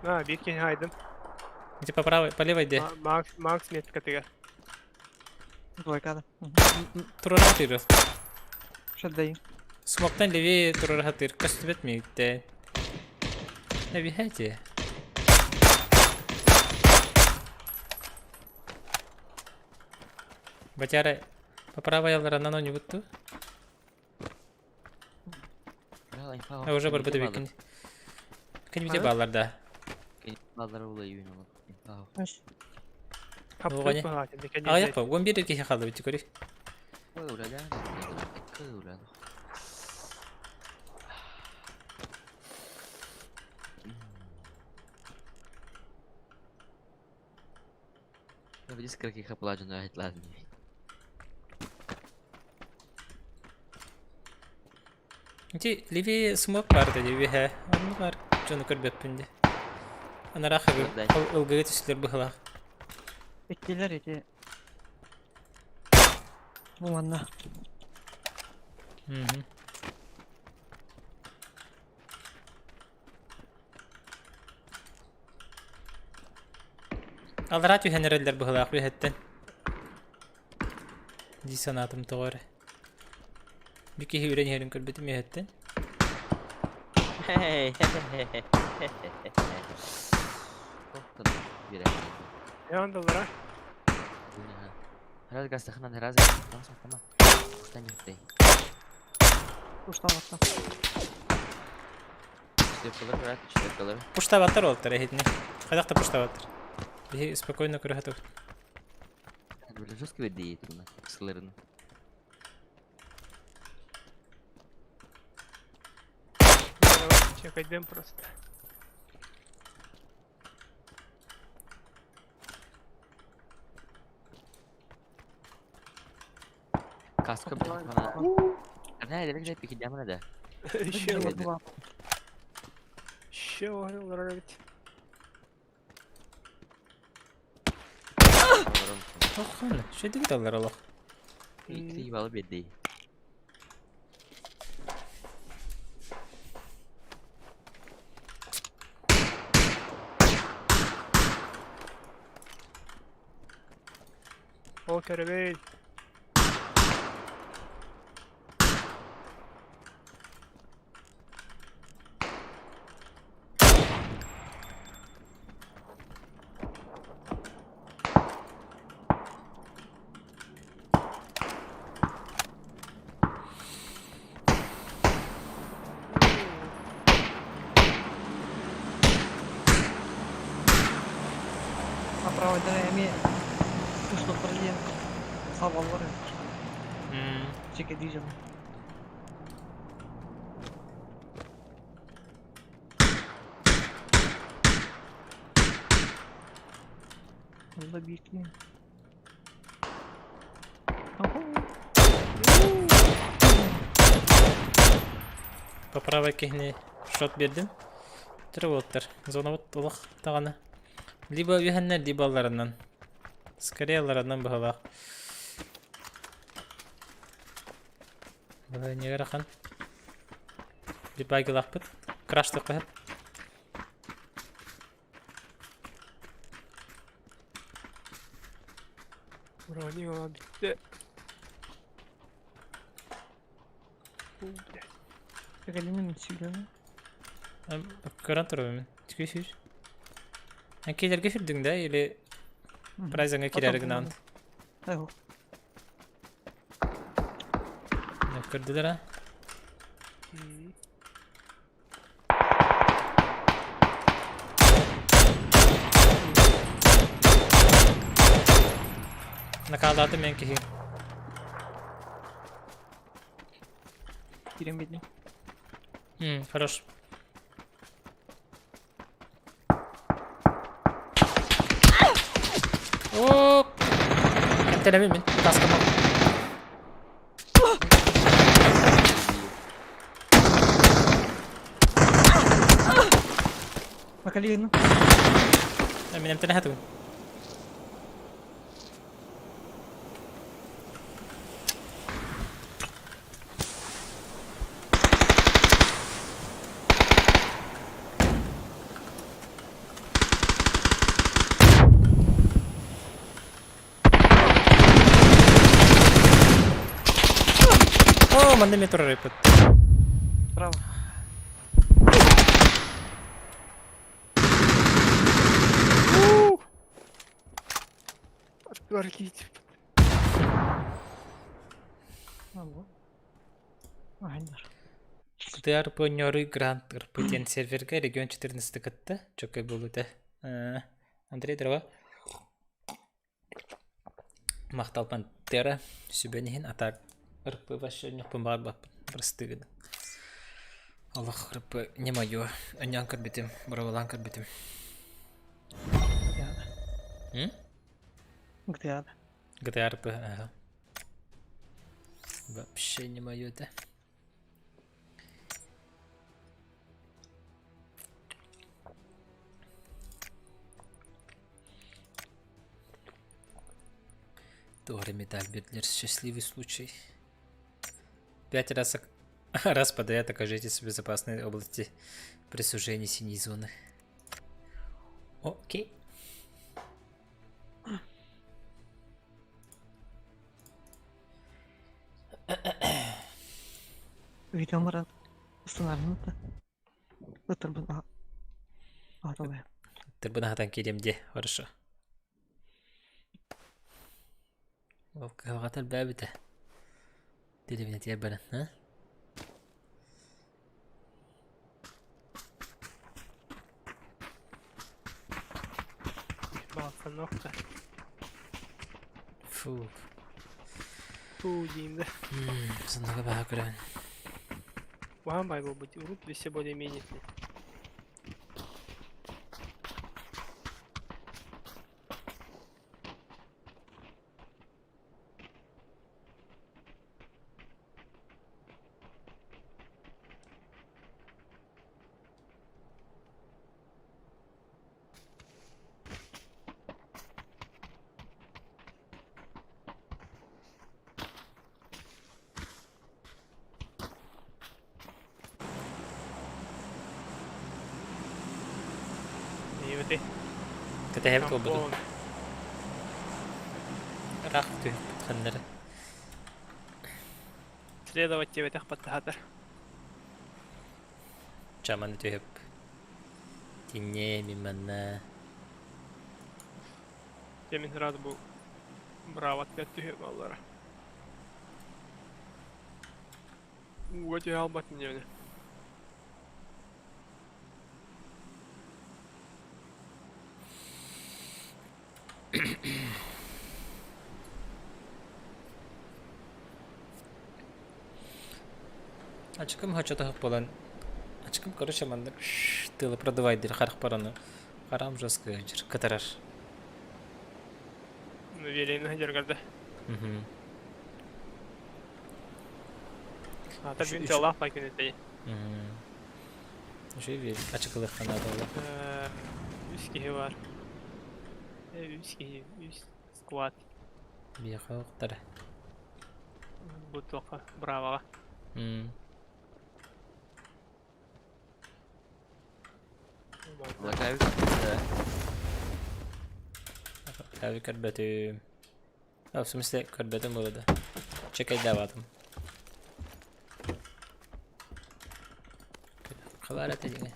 Speaker 4: А, биир киһи хайдым.
Speaker 1: Типа по правой, по левой де.
Speaker 4: Макс, Макс меткатыгар.
Speaker 5: Двойкада.
Speaker 1: Туруора хатыр.
Speaker 5: Шаддай.
Speaker 1: Смоктан левее туруора хатыр. Көстүбэт миигиттэн. Эбиһээти. Батяра по правой алларанан оонньуубут А уже барбыта бикин. Кини бите баалар да.
Speaker 4: Хаппыт
Speaker 1: Аҕыйах па, 11 киһи хаалбыт көрүй. Ити левее смок баар да левее. Онно баар дьону көрбөппүн дии. Анараа ылгыга түстүлэр быһылаах.
Speaker 5: Иккилэр ити. Бу манна.
Speaker 1: Мгм. Аллараа түһэн эрэллэр быһылаах үөһэттэн. Дии санаатым тоҕо эрэ. Бу киһи үрэн иһэрин көрбүтүм үөһэттэн.
Speaker 4: Яндалара.
Speaker 5: Уштаматта.
Speaker 1: Пуштабаттар уолаттар эһитини. Хайдах да пуштабаттар. Биһи спокойно көрө сатыыбыт.
Speaker 4: Чекайдем просто.
Speaker 3: Каска бана.
Speaker 4: Еще Еще олорор эбит.
Speaker 1: Оххон, шөйдүк даллар олох.
Speaker 4: Ол көрөбүй.
Speaker 5: Направо эми уштуктар диэн сабаллар. Чеке дижем. Онно биир киһи.
Speaker 1: По правой киһини шот биэрдим. Түрө уолаттар. Зонабыт олох даҕаны. Либо үһэннэр, либо алларанан. Скорее алларанан быһалаах. Былаанньыгар ахан. Липагилаахпыт. Краштык хаһып.
Speaker 4: Броня бүттэ. Блядь.
Speaker 5: Кэлинэ мин сүүрөмүн.
Speaker 1: Көрөн турабын. Түкүй сүүр. Эн киилэргэ сүрдүҥ да или прайзаңа киирээри гынаҕын?
Speaker 5: Айхо.
Speaker 1: Көрдүлэр а? Накаалаатым мен киһи.
Speaker 5: Киирэн биэрдим.
Speaker 1: Хорош. Оп! Эмтэнэбин мин. Таскама.
Speaker 5: Макалина.
Speaker 1: Мин эмтэнэ хатыбын. О, манна эмиэ турар эппит.
Speaker 5: Право.
Speaker 4: Отвратить.
Speaker 5: Алло. Айдар.
Speaker 1: ТР Пионеры Грант РП диэн сервергэ регион 14 кытта чөкөй буолбута. Андрей Дрова Махтал Пантера сүбэн иһин атак РП вообще ньохпун баҕарбаппын бырастыы гын. Олох РП не мое. Өнньөөн көрбүтүм, боруобалаан көрбүтүм. М?
Speaker 5: GTA.
Speaker 1: GTA РП, ага. Вообще не мое, да? Тоже медаль Бидлер. Счастливый случай. Пять раз, раз подряд окажитесь в безопасной области при сужении синей зоны. Окей.
Speaker 5: Видеом баран ыстынарым да. Ытырбын ааталай.
Speaker 1: Ытырбын аһатан киириэм дии, хорошо. Ол кыһалҕата элбээбитэ. Дэриэбинэтигэр баран, а?
Speaker 4: Балканокта.
Speaker 1: Фу.
Speaker 4: Фу диим да.
Speaker 1: Соннуга баһа көрөбүн.
Speaker 4: Уһаан бай буолбут. Урут все более-менее. Диэбити.
Speaker 1: Кэтэһэбит буолбутун.
Speaker 4: Тампон.
Speaker 1: Ыраах түһүппүт ханнары.
Speaker 4: Следовать диэбэтэх баттаһатар.
Speaker 1: Чаманы түһүп. Тинньэ мин манна.
Speaker 4: Дьэ мин сразу бу браво түһүө бааллара. Ууга түһэ албатын диэбинэ.
Speaker 1: Ачыкым хочотоһук буолан ачыкым короче маннык тыалы продувайдыыр харахпар ону харам жестко кытарар.
Speaker 4: Велигин сылдьаргар да. Аата бүгүн тыалаах бай күн этэ.
Speaker 1: Үчүгэй велик ачыкылыахха наада буолла.
Speaker 4: Үс киһи бар. Үс киһи, үс сквад.
Speaker 1: Биэхэ охтара.
Speaker 4: Бу туохха, браваҕа.
Speaker 3: Лакаевич
Speaker 1: Лакаевич көрбөтүм. В смысле көрбөтүм было да. Чекайдаабатым. Хабар этэ дьиҥэ.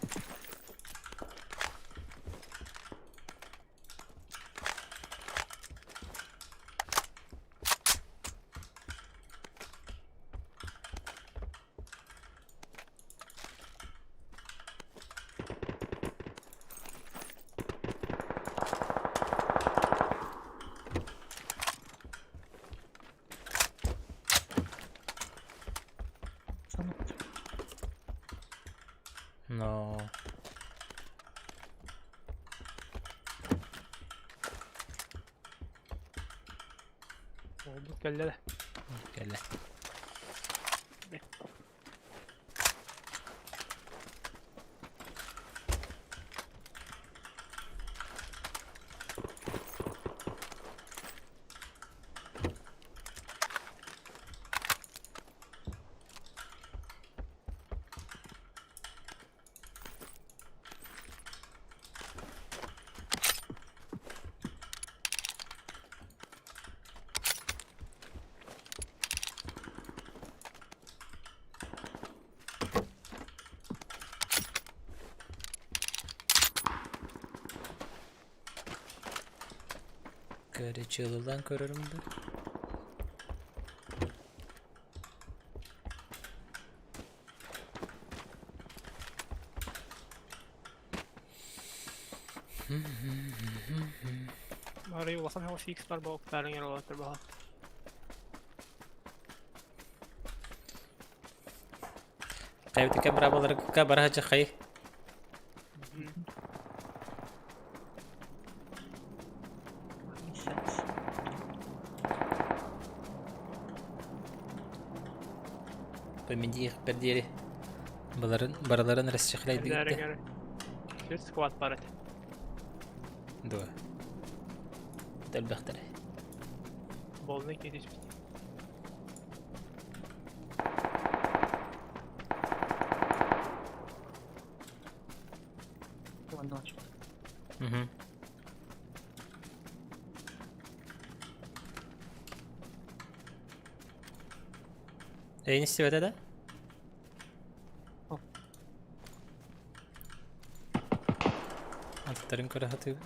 Speaker 1: Но.
Speaker 4: Олбут кэллэ да.
Speaker 1: Кэллэ. Көрүчүлүлан көрөрүм да.
Speaker 4: Бары улахан хаҕыс X бар боктарын яралаттар баха.
Speaker 1: Хайбытыка браабаларга бараһа хай. Бэмидиих бэрдиэри баларын барыларын расчехляйдыгытта.
Speaker 4: Сүр сквад бар этэ.
Speaker 1: Дуо. Элбэхтэр.
Speaker 4: Болны кетиспит.
Speaker 1: Угу. Эй, не истибэтэ да? Аттарын көрө сатыыбын.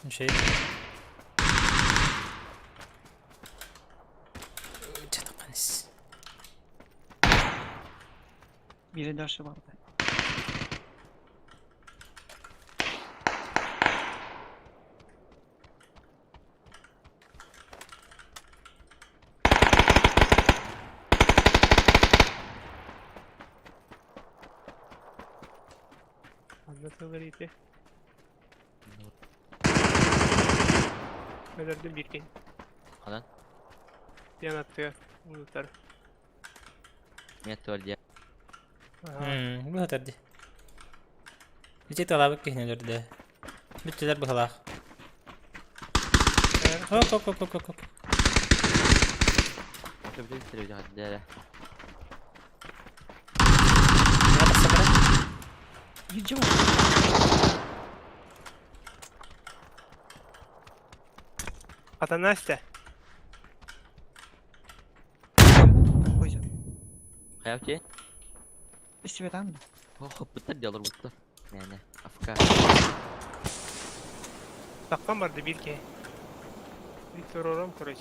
Speaker 1: Şey. Чатыканыс.
Speaker 5: Биирэ дальше барда.
Speaker 4: Анна тыллар ити. Өлөрдүм биир киһи.
Speaker 3: Ханан?
Speaker 4: Диэн аттыгар унутар.
Speaker 3: Нет туар дии.
Speaker 1: Бу сытар дии. Ити талаабыт киһини өлөрдө. Бүттүлэр быһалаах. Хоп хоп хоп хоп хоп.
Speaker 4: Ата Настя.
Speaker 3: Хайа
Speaker 5: Истибэтаҥ
Speaker 3: Хоппуттар диалар буттар. Не, АФК.
Speaker 4: Таххан барды биир киһи. Виктор короче.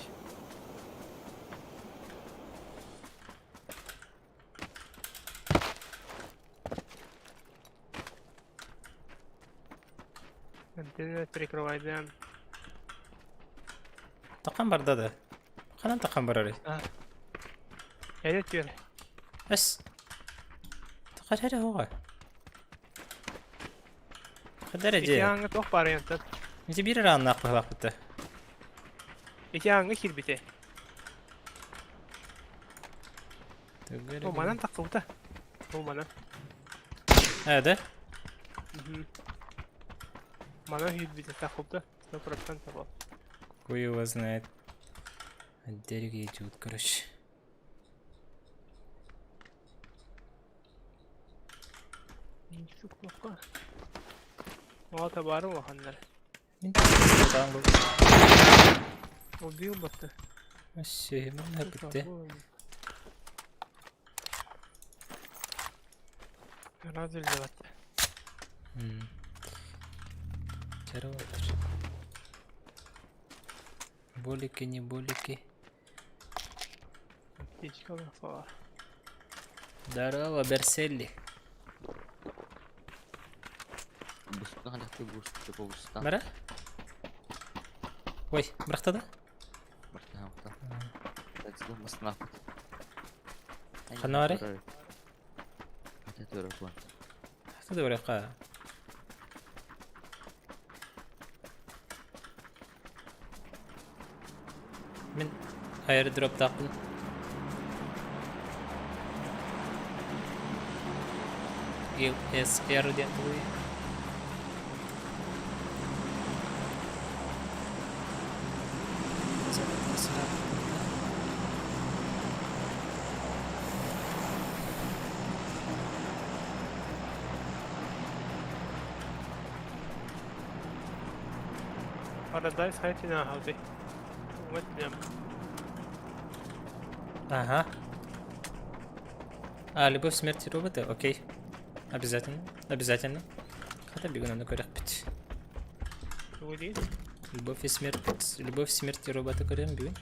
Speaker 4: Антенна прикрывайдан.
Speaker 1: Таххан барда да. Ханан тахан барарый?
Speaker 4: Эдэ түөр.
Speaker 1: Эс. Тахар эрэ оҕо. Хадара
Speaker 4: Ити
Speaker 1: дьэ.
Speaker 4: ааҥҥа туох баарый онтон?
Speaker 1: Ити биир эрэ ааннаах быһалаахпыт да.
Speaker 4: Ити ааҥҥа киирбитэ.
Speaker 1: Тугу
Speaker 4: О, манан тахсыбыта. Ол манан.
Speaker 1: Э, да?
Speaker 4: Манан киирбитэ тахсыбыта. 100% был.
Speaker 1: Хуй его знает. Деревья идут, короче.
Speaker 4: Оҕото баара улаханнар. Убил батты.
Speaker 1: Вообще, манна бүттэ.
Speaker 4: Разве батты.
Speaker 1: Чароватыр. Болики, не болики.
Speaker 4: Птичка бар.
Speaker 1: Здорово, Берселли.
Speaker 3: Бустан хадахты буст бустан.
Speaker 1: Бара? Ой, бырахта да?
Speaker 3: Бырахта бырахта. Так, мастна.
Speaker 1: Ханна барай?
Speaker 3: Хата турар куан.
Speaker 1: Хата турар Мин аэродроптаахпын. ИСР диэн тугуй?
Speaker 4: Paradise хайытына хаалбый. Уҥа
Speaker 1: Ага. А, любовь, смерть и роботы? Окей. Обязательно. Обязательно. Хата бегун аны көрөхпүт.
Speaker 4: Тугу диир?
Speaker 1: Любовь и смерть. Любовь, смерть и роботы көрөм бүгүн.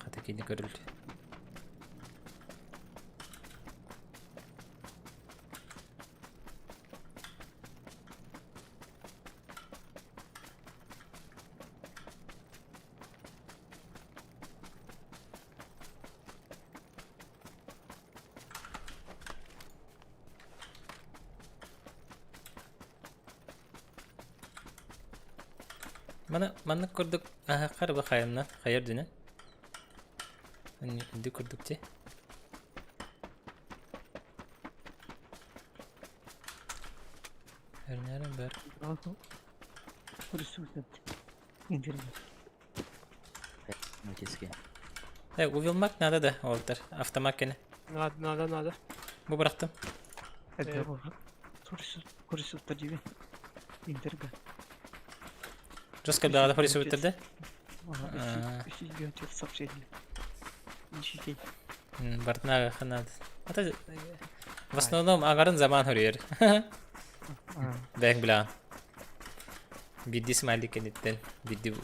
Speaker 1: Хата кини көрүлдү. Маны маннык курдук аһаххар бу хайанна хайар дүнэ. Инди курдук ти. Эрнәрем бер.
Speaker 3: Мөтеске.
Speaker 1: Э, увелмак надо да, Уолтер. Автомат кene.
Speaker 4: Надо, надо, надо.
Speaker 1: Бу бырахтым. Жестко да, хорису бүттерде. Бартына ханат. Ата в основном агарын заман хорьер. Бэк бля. Бидди смайлик кенеттен, бидди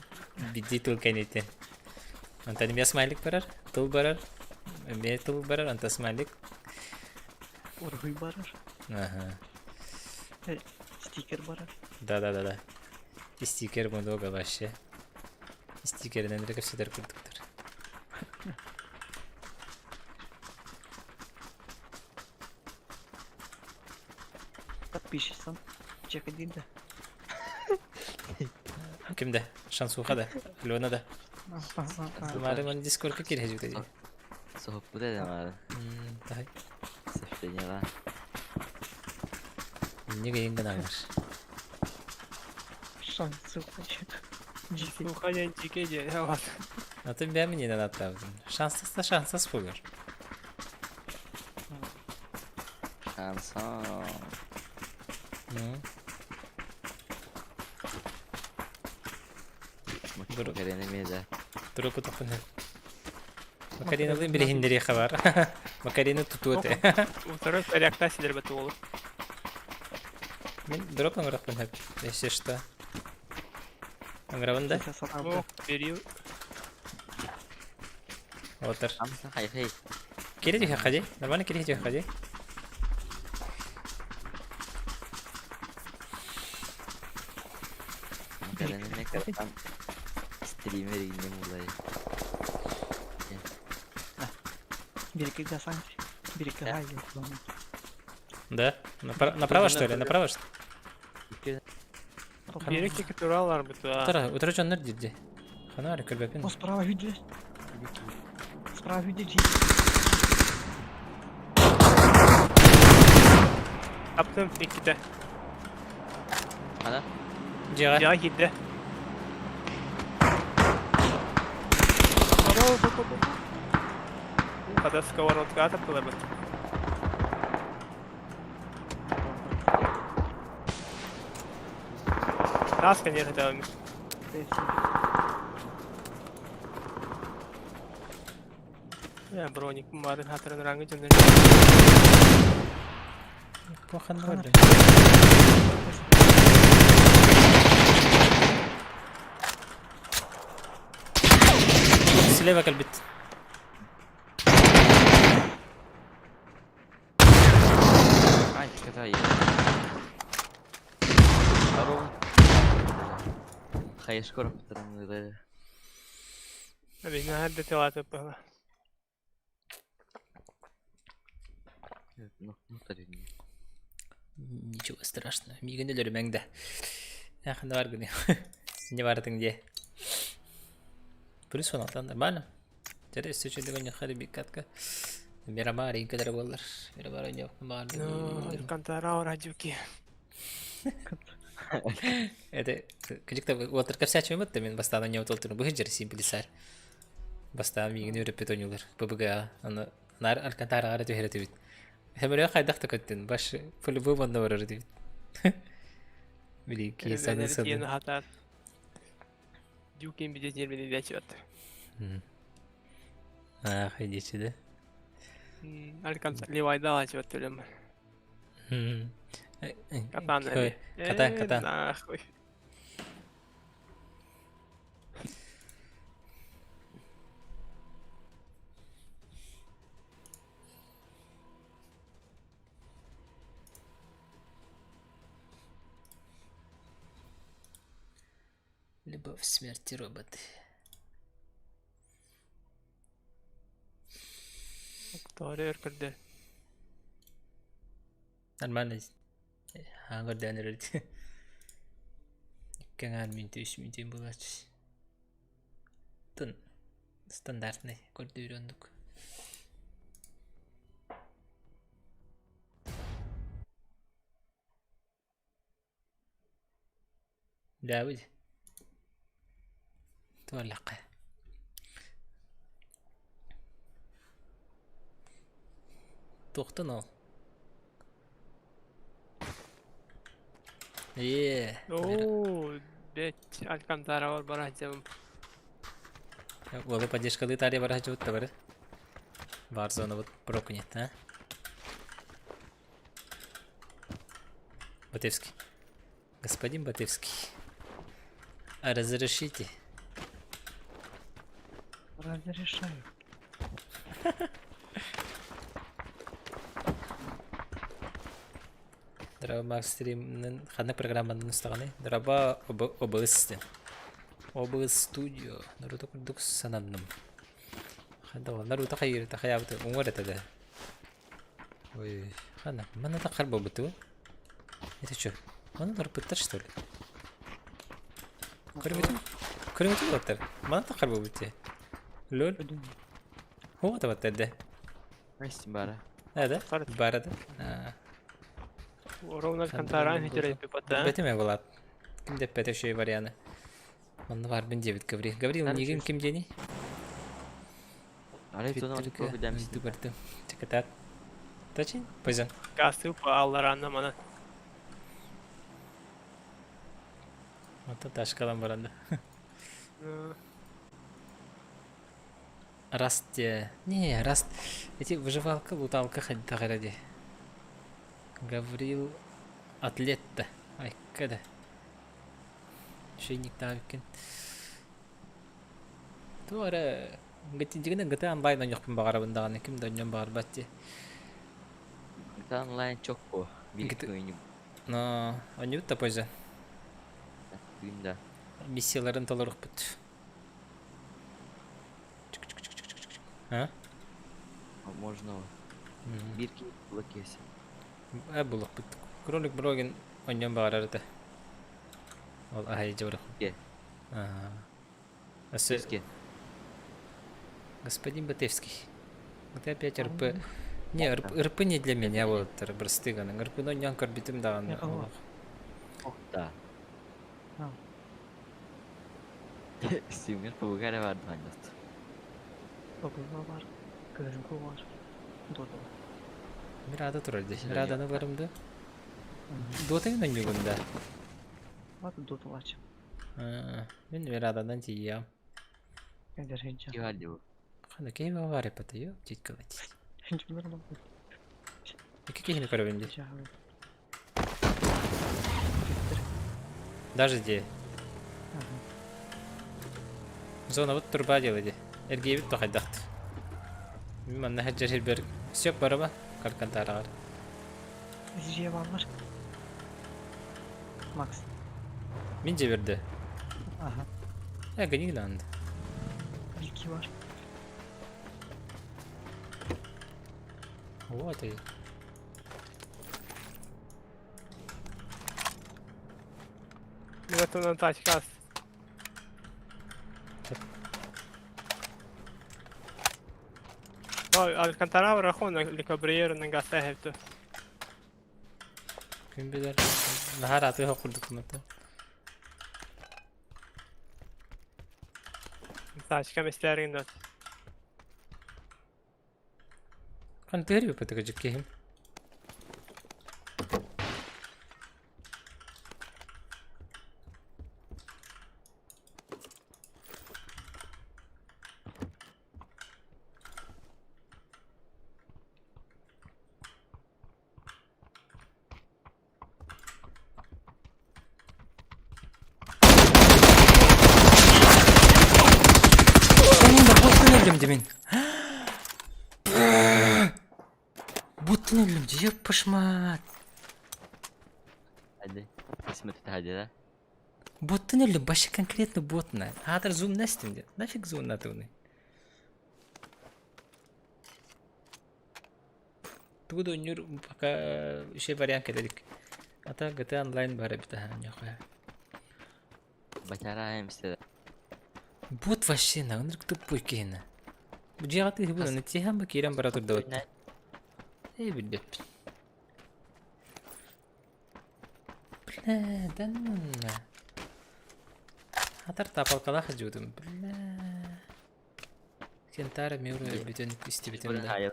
Speaker 1: бидди тыл кенеттен. Антон эмиэ смайлик барар, тыл барар, эмиэ тыл барар, онто смайлик.
Speaker 5: Уруһуй барар.
Speaker 1: Ага.
Speaker 5: Стикер барар.
Speaker 1: Да-да-да-да. И стикер много вообще. Стикеринэн эрэ кэпсэтэр курдуктар.
Speaker 5: Подпишись Чек один да.
Speaker 1: Ким да? Шансуха да? Алена да? Мары ман дискордка киирэ дии.
Speaker 3: Соһуппут этэ мары.
Speaker 1: Дай.
Speaker 3: Сообщениеҕа.
Speaker 1: Инник ыйын гынаҕар.
Speaker 5: Шансуха. Дьикэй.
Speaker 4: Суха диэн дьикэй диэн вас.
Speaker 1: Атын бэйэм иннинэн аттаабытым. Шансас да шансас буолар.
Speaker 3: Шансон.
Speaker 1: Ну.
Speaker 3: Макарена эмиэ да.
Speaker 1: Турук тохпун. Макариналыын билиһиннэриэххэ баар. Макарина тутуо этэ.
Speaker 4: Второй порядка сидер буолу.
Speaker 1: Мин дроп оҥорохпун сөп. Если что. Оҥоробун да?
Speaker 4: О, бери.
Speaker 1: Отыр.
Speaker 3: Амса хай хай.
Speaker 1: Кири түһэ ходи. Нормально кири түһэ ходи.
Speaker 3: Кыракаан стример иҥнэн булай.
Speaker 5: Береги гасан. Береги гай.
Speaker 1: Да? Направо, что ли? Направо, что ли?
Speaker 4: Биэрик диэки тураллар бытаа.
Speaker 1: Утара, утара дьоннор диирди. Хана көрбөппүн.
Speaker 5: О, справа видели? Справа видели?
Speaker 4: Таптым иккитэ.
Speaker 3: Ана?
Speaker 1: Дьиэҕэ.
Speaker 4: Дьиэҕэ киирдэ. Хата сковородкаҕа таптыларбыт. Нас, конечно, там. Я броник марын хатырын рангы дьоннор.
Speaker 1: Куахан барды. Слева кэлбит.
Speaker 3: Ай, катай. Здорово. Хайышкор пытырын
Speaker 4: Наһаа да тылааты быһыла.
Speaker 3: Ну, ну,
Speaker 1: Ничего страшного. Миигин өлөрүмэҥ да. Эх, бар гыны. Не бардың дии. Плюс он алтан нормально. Теперь өссө үчүгэй хары биккатка. Мирамар инкелер буоллар. Мирамар
Speaker 4: Ну, Алькантара радюки.
Speaker 1: Это кыжыкта уотыр кэпсээччи мытта мин бастаан онньоот олтурун быһы дьэр симплисар. Бастаан миигин үөрэппит ойуулар ПБГ аны нар Алькантараҕа түһэрэ түбүт. Хэмэрэ хайдах да көттүн баш по-любому онно барар дибит. Били киһи саныы саныы.
Speaker 4: хатаат. Дюкин бидет нервини дячет.
Speaker 1: Ах, иди сюда.
Speaker 4: Алькантара левайда ачып төлөм. Катан.
Speaker 1: Катан, катан.
Speaker 4: Нахуй.
Speaker 1: Любовь, смерть и роботы.
Speaker 4: Тоҕо өр көрдө.
Speaker 1: Нормально. Хаҥар эрэр. Икки мүнүүтэ, үс мүнүүтэ буолааччы. Тын стандартный көрдүүр оннук. Давид. Туоллахха. Туохтан ол? Ээ.
Speaker 4: Оо, бэт Алькантара бар барааччым.
Speaker 1: Уолу поддержкалыы таарыйа бара сылдьыбыт бары. Бар зонабыт прокунет, а? Батевский. Господин Батевский. А разрешите?
Speaker 5: Разрешаю.
Speaker 1: Драба Макс стримнын ханнык программанын устаҕыный? Драба OBS диэн. OBS Studio. Наруто курдук сананным. Ханна Наруто хайыырта хайаабыты уҥуор этэ да. Ой, ханна, манна таххар буолбуту. Это что? Манна барбыттар что ли? Көрбүтүм? Көрбүтүм буолаттар. Манна таххар буолбут дии. Лөл. Хуга табаттар да.
Speaker 3: Настя бара.
Speaker 1: А, да? Бара да? А.
Speaker 4: Ровно Алькантара хитереппата.
Speaker 1: Бэтиме булат. Ким деппете шей варианы. Манна барбын диэбит Гаврил. Гаврил, миигин ким диэний? Твиттергэ ыйды көрдүм. Чекатаат. Тачин? Poison.
Speaker 4: Гасы алларанна мана.
Speaker 1: Ото ташкалан баран да. Раст Не, Раст. Эти выживалка, луталка хайдах эрэ дии. Гаврил атлет да. Айка да. Шейниктаабыккын. Туох эрэ дьигинэн GTA онлайн оонньуохпун баҕарабын даҕаны ким да оонньуон баҕарбат дии.
Speaker 3: GTA онлайн чокко. Биир
Speaker 1: GTA
Speaker 3: күнү
Speaker 1: Но оонньуубут да позже.
Speaker 3: күн да.
Speaker 1: Миссияларын толоруохпут. А?
Speaker 3: Можно биир киһи була киэсэ.
Speaker 1: Э булуохпут. Кролик Брогин онньон баҕарар этэ. Ол аһай дьабарах.
Speaker 3: Ке.
Speaker 1: Аа. Өссө
Speaker 3: Киске.
Speaker 1: Господин Батевский. Это опять РП. Не, РП, РП не для меня вот, просты ганы. РП ну нян көрбүтүм даҕаны.
Speaker 3: Ох да. Сиңер побугара бар дыгандаст.
Speaker 5: Бабылла бар. Көрүнгү бар. Додо.
Speaker 1: Мирада турар дии. Мираданы барым да. Дотаҥ нөнньүгүн да.
Speaker 5: Бат додолач.
Speaker 1: Мин Мираданан тиийиэм.
Speaker 5: Эдер хинча.
Speaker 3: Киһи бу.
Speaker 1: Хана киһи баар эппэтэ ё, титкалать.
Speaker 5: Хинча нормально.
Speaker 1: Икки киһини көрөбүн дии. Даже дии. Зонабыт турба дела дии. Эргиэбит да хайдахт. Мин манна сылдьар сирбэр сөп бараба Калькантараҕар.
Speaker 5: Дьиэ бааллар. Макс.
Speaker 1: Мин дьиэбэр да.
Speaker 5: Аха.
Speaker 1: Э, гони надо.
Speaker 5: Вики бар.
Speaker 1: Вот и.
Speaker 4: Мин тачка Алькантара варахона Ликабриера нагаса хепте.
Speaker 1: Ким билэр. Наһаа атыыга курдук мата.
Speaker 4: Тачка местэрин дот.
Speaker 1: Хан тыһыр биппэтэ дьиккиһим. Боттун өллүм димин. Боттун өллүм ди, ёппашмат.
Speaker 3: Hadi. Кисмет hadi да.
Speaker 1: Боттун өллүм, башы конкретно ботна. Аатар зум нэстим ди. Нафиг зум натыгны. Тугу да ойнуур пока еще вариант кэлэрик. А так GTA Online баар эбит аһаа ньохэ.
Speaker 3: Бачара эмсте.
Speaker 1: Бот вообще на ынырык тупой киһини. Бу дьиэҕэ тыыһы булан тиһэн ба киирэн бара турдубут. Ээ билбэппин. Бля, да ну на. Хатар тапалкалаах сылдьыбытым. Бля. Кентара Миура өлбүтүн истибитим да.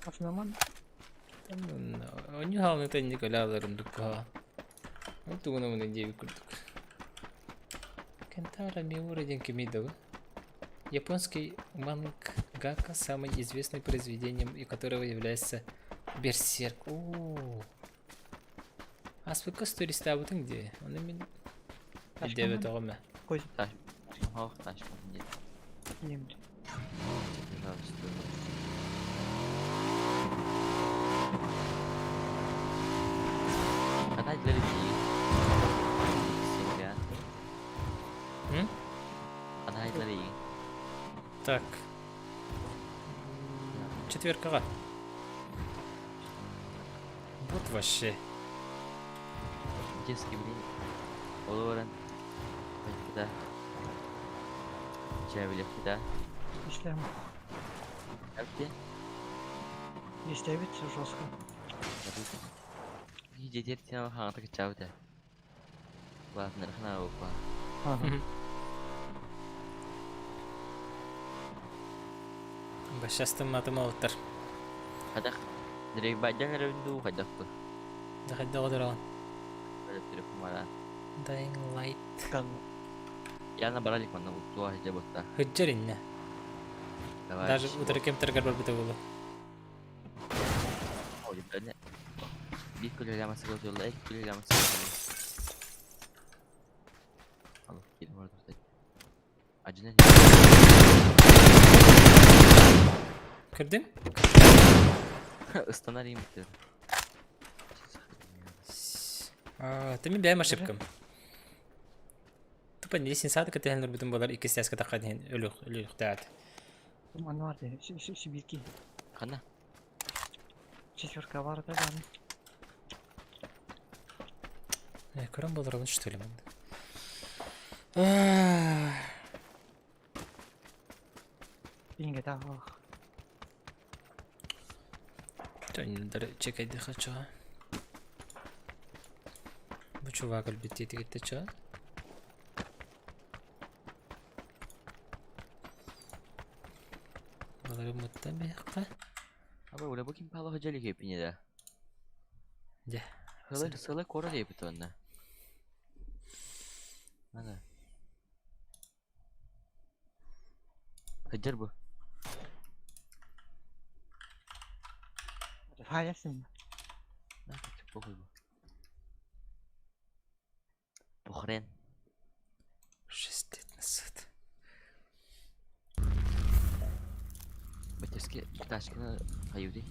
Speaker 5: Основан.
Speaker 1: Онньу хаалныта инник өлө аларым дукка. Ол тугун омуна диэбит курдук. Кентара Миура диэн кимий да Японский мангака, самый известный произведением и которого является Берсерк. О, Аспыкка туристаабытыҥ дии. Ону мин өйдөөбөтөҕүм ээ.
Speaker 5: Кой
Speaker 3: Ох, ташка. Нет.
Speaker 5: Немде.
Speaker 3: Пожалуйста. Когда для людей? Семья.
Speaker 1: М?
Speaker 3: Когда для людей?
Speaker 1: Так. Четверкаҕа. Вот вообще.
Speaker 3: Детский блин. Олоран. Да. Чай да.
Speaker 5: Ислам.
Speaker 3: Как тебе?
Speaker 5: Истэбит жестко.
Speaker 3: Дедер сен хаҥатык чабыта. Баатынар хана опа.
Speaker 5: Ага.
Speaker 1: Башастым матым оҕуттар.
Speaker 3: Хадах Дрейк бадьан эрэ дуу хайдах ту.
Speaker 1: Хайдах олороҕун?
Speaker 3: Телефон бара.
Speaker 1: Dying Light.
Speaker 5: Кан.
Speaker 3: Яна баралик манна буттуа хижа ботта.
Speaker 1: Хыджар иннэ.
Speaker 3: Давай.
Speaker 1: Даже утары кемтергер барбыта буолуо.
Speaker 3: Биир күлүлэмэ сыгылтылла, ик күлүлэмэ сыгылтылла. Алып киирим orada. Acı ne?
Speaker 1: Көрдүҥ?
Speaker 3: Ыстанар иим битер.
Speaker 1: Аа, ты мин бэйэм ошибкам. Тупа лестницаҕа кэтэһэн олорбутум буоллар иккис этээскэ таххан иһэн өлүөхтээх этэ.
Speaker 5: Манна бар Сибирки.
Speaker 3: Ханна?
Speaker 5: Четверка бар да баны.
Speaker 1: Э, көрөн буоларабын что ли манна?
Speaker 5: Инге ох.
Speaker 1: Төннөр чекайдыха чоо. Бу чувак өлбүт диэтигитте чоо. Балары мутта бэйэххэ.
Speaker 3: Аба уля бу ким пало ходжали кепине да.
Speaker 1: Дьэ.
Speaker 3: Сылы сылы кора дейбит онна. Ана. Хыдьар бу.
Speaker 5: Хайасын.
Speaker 3: На, похуй бу. Похрен.
Speaker 1: 6 лет назад.
Speaker 3: Батюшки, ташкина хаюди.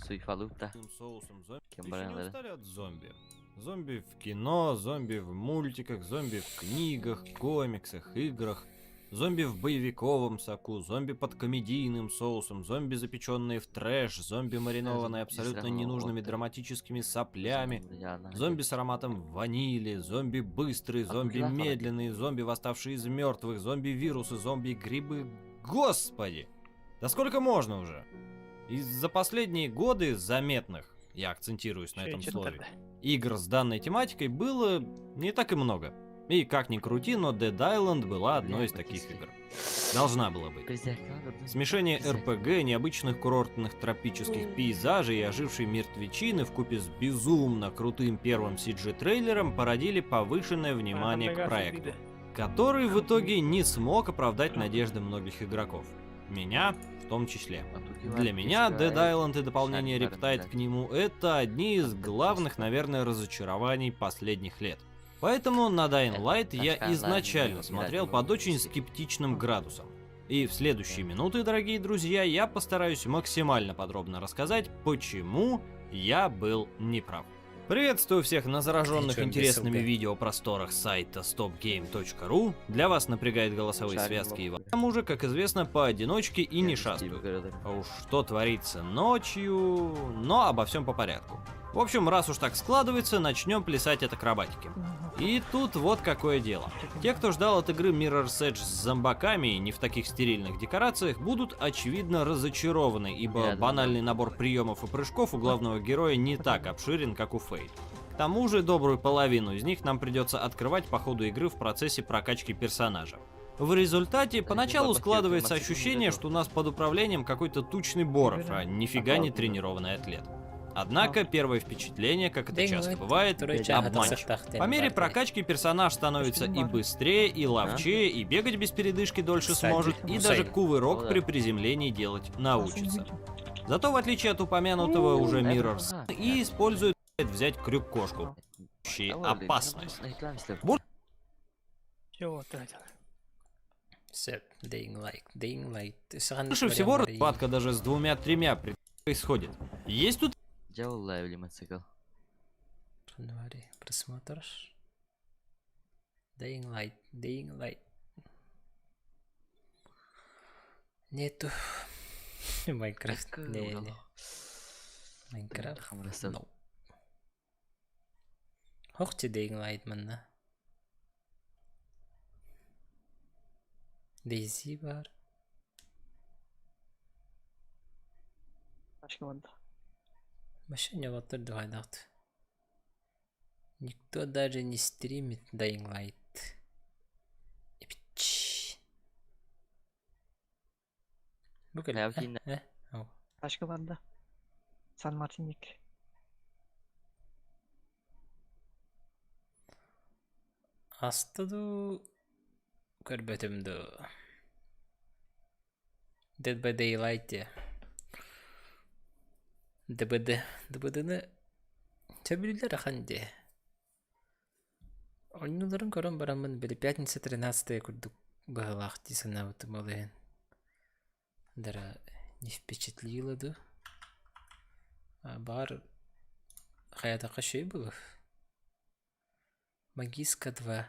Speaker 3: Суйфалута.
Speaker 7: Соусом зомби.
Speaker 3: Кем
Speaker 7: Еще не
Speaker 3: баранлары.
Speaker 7: устали от зомби? Зомби в кино, зомби в мультиках, зомби в книгах, комиксах, играх, зомби в боевиковом соку, зомби под комедийным соусом, зомби запеченные в трэш, зомби маринованные абсолютно ненужными драматическими соплями, зомби с ароматом ванили, зомби быстрые,
Speaker 3: А
Speaker 7: зомби
Speaker 3: куда
Speaker 7: медленные, зомби восставшие из мертвых, зомби-вирусы, зомби-грибы. Господи! Да сколько можно уже? И за последние годы заметных, я акцентируюсь на этом слове, игр с данной тематикой было не так и много. И как ни крути, но Dead Island была одной из таких игр. Должна была быть. Смешение РПГ, необычных курортных тропических пейзажей и ожившей мертвечины вкупе с безумно крутым первым CG-трейлером породили повышенное внимание к проекту, который в итоге не смог оправдать надежды многих игроков. Меня в том числе. Для меня Dead Island и дополнение Riptide к нему это одни из главных, наверное, разочарований последних лет. Поэтому на Dying Light я изначально смотрел под очень скептичным градусом. И в следующие минуты, дорогие друзья, я постараюсь максимально подробно рассказать, почему я был неправ. Приветствую всех на зараженных
Speaker 1: Чё,
Speaker 7: интересными
Speaker 1: бесилка?
Speaker 7: видеопросторах сайта stopgame.ru. Для вас напрягает голосовые
Speaker 3: Шарим
Speaker 7: связки и
Speaker 3: лоб.
Speaker 7: к тому же, как известно, поодиночке и не шастают. А уж что творится ночью, но обо всем по порядку. В общем, раз уж так складывается, начнем плясать от акробатики. И тут вот какое дело. Те, кто ждал от игры Mirror's Edge с зомбаками и не в таких стерильных декорациях, будут очевидно разочарованы, ибо
Speaker 3: Я думаю,
Speaker 7: банальный набор приемов и прыжков у главного героя не так обширен, как у Фейт. К тому же, добрую половину из них нам придется открывать по ходу игры в процессе прокачки персонажа. В результате, поначалу складывается ощущение, что у нас под управлением какой-то тучный Боров, а нифига не тренированный атлет. Однако, первое впечатление, как это часто бывает, обманчиво. По мере прокачки персонаж становится и быстрее, и ловчее, и бегать без передышки дольше
Speaker 1: Кстати,
Speaker 7: сможет, и даже
Speaker 1: Мусей.
Speaker 7: кувырок
Speaker 3: О, да.
Speaker 7: при приземлении делать научится. Зато, в отличие от упомянутого уже Mirror's, и использует взять крюк-кошку. Опасность.
Speaker 4: Чего тратил?
Speaker 1: Сөп, Dying Light, Dying Light. Сахан
Speaker 7: Больше всего распадка даже с двумя-тремя происходит. Есть тут
Speaker 3: Делал мотоцикл.
Speaker 1: Просмотр. Dying Light, Dying Light. Нету. Майнкрафт. Не, не. Майнкрафт. No. Хохти Dying Light манна. DayZ бар.
Speaker 5: Ташка барда.
Speaker 1: Машине вот дугайдат. Никто даже не стримит Dying Light. Эпич. Бу
Speaker 3: Я киин-
Speaker 1: Э, ау.
Speaker 5: Ташка барда. Сан Мартиник.
Speaker 1: Астаду көрбөтүм ду. Dead by Daylight. ДБД. ДБДны сөбүлүүллэр ахан дии. Оонньууларын көрөн бараммын били пятница 13 курдук быһыылаах дии санаабытым ол иһин. Дара не впечатлило ду. А бар хайатака шөй булух. Магиска 2.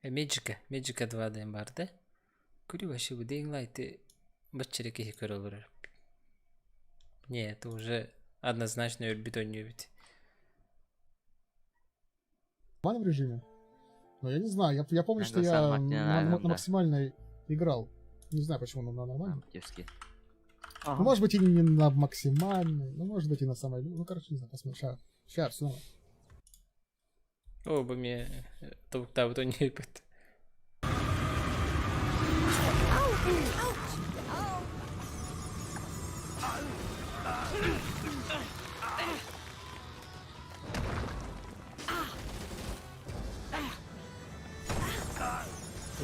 Speaker 1: Magica, Magica 2 диэн баар да. Көрүү вообще бу Dying Light бачча эрэ киһи көрө олорор. Не, это уже однозначно өлбүт оонньуу эбит.
Speaker 8: нормальном режиме. Но я не знаю, я помню,
Speaker 3: Я
Speaker 8: что я
Speaker 3: сам
Speaker 8: на,
Speaker 3: на,
Speaker 8: на максимальной играл. Не знаю, почему, но на нормальном.
Speaker 3: Тевски.
Speaker 8: Ну, может быть, и не на максимальной, ну, может быть, и на самой... Ну, короче, не знаю, посмотрим. Сейчас, сейчас, все.
Speaker 1: Оо, бу эмиэ тобуктаабыт оонньуу эбит.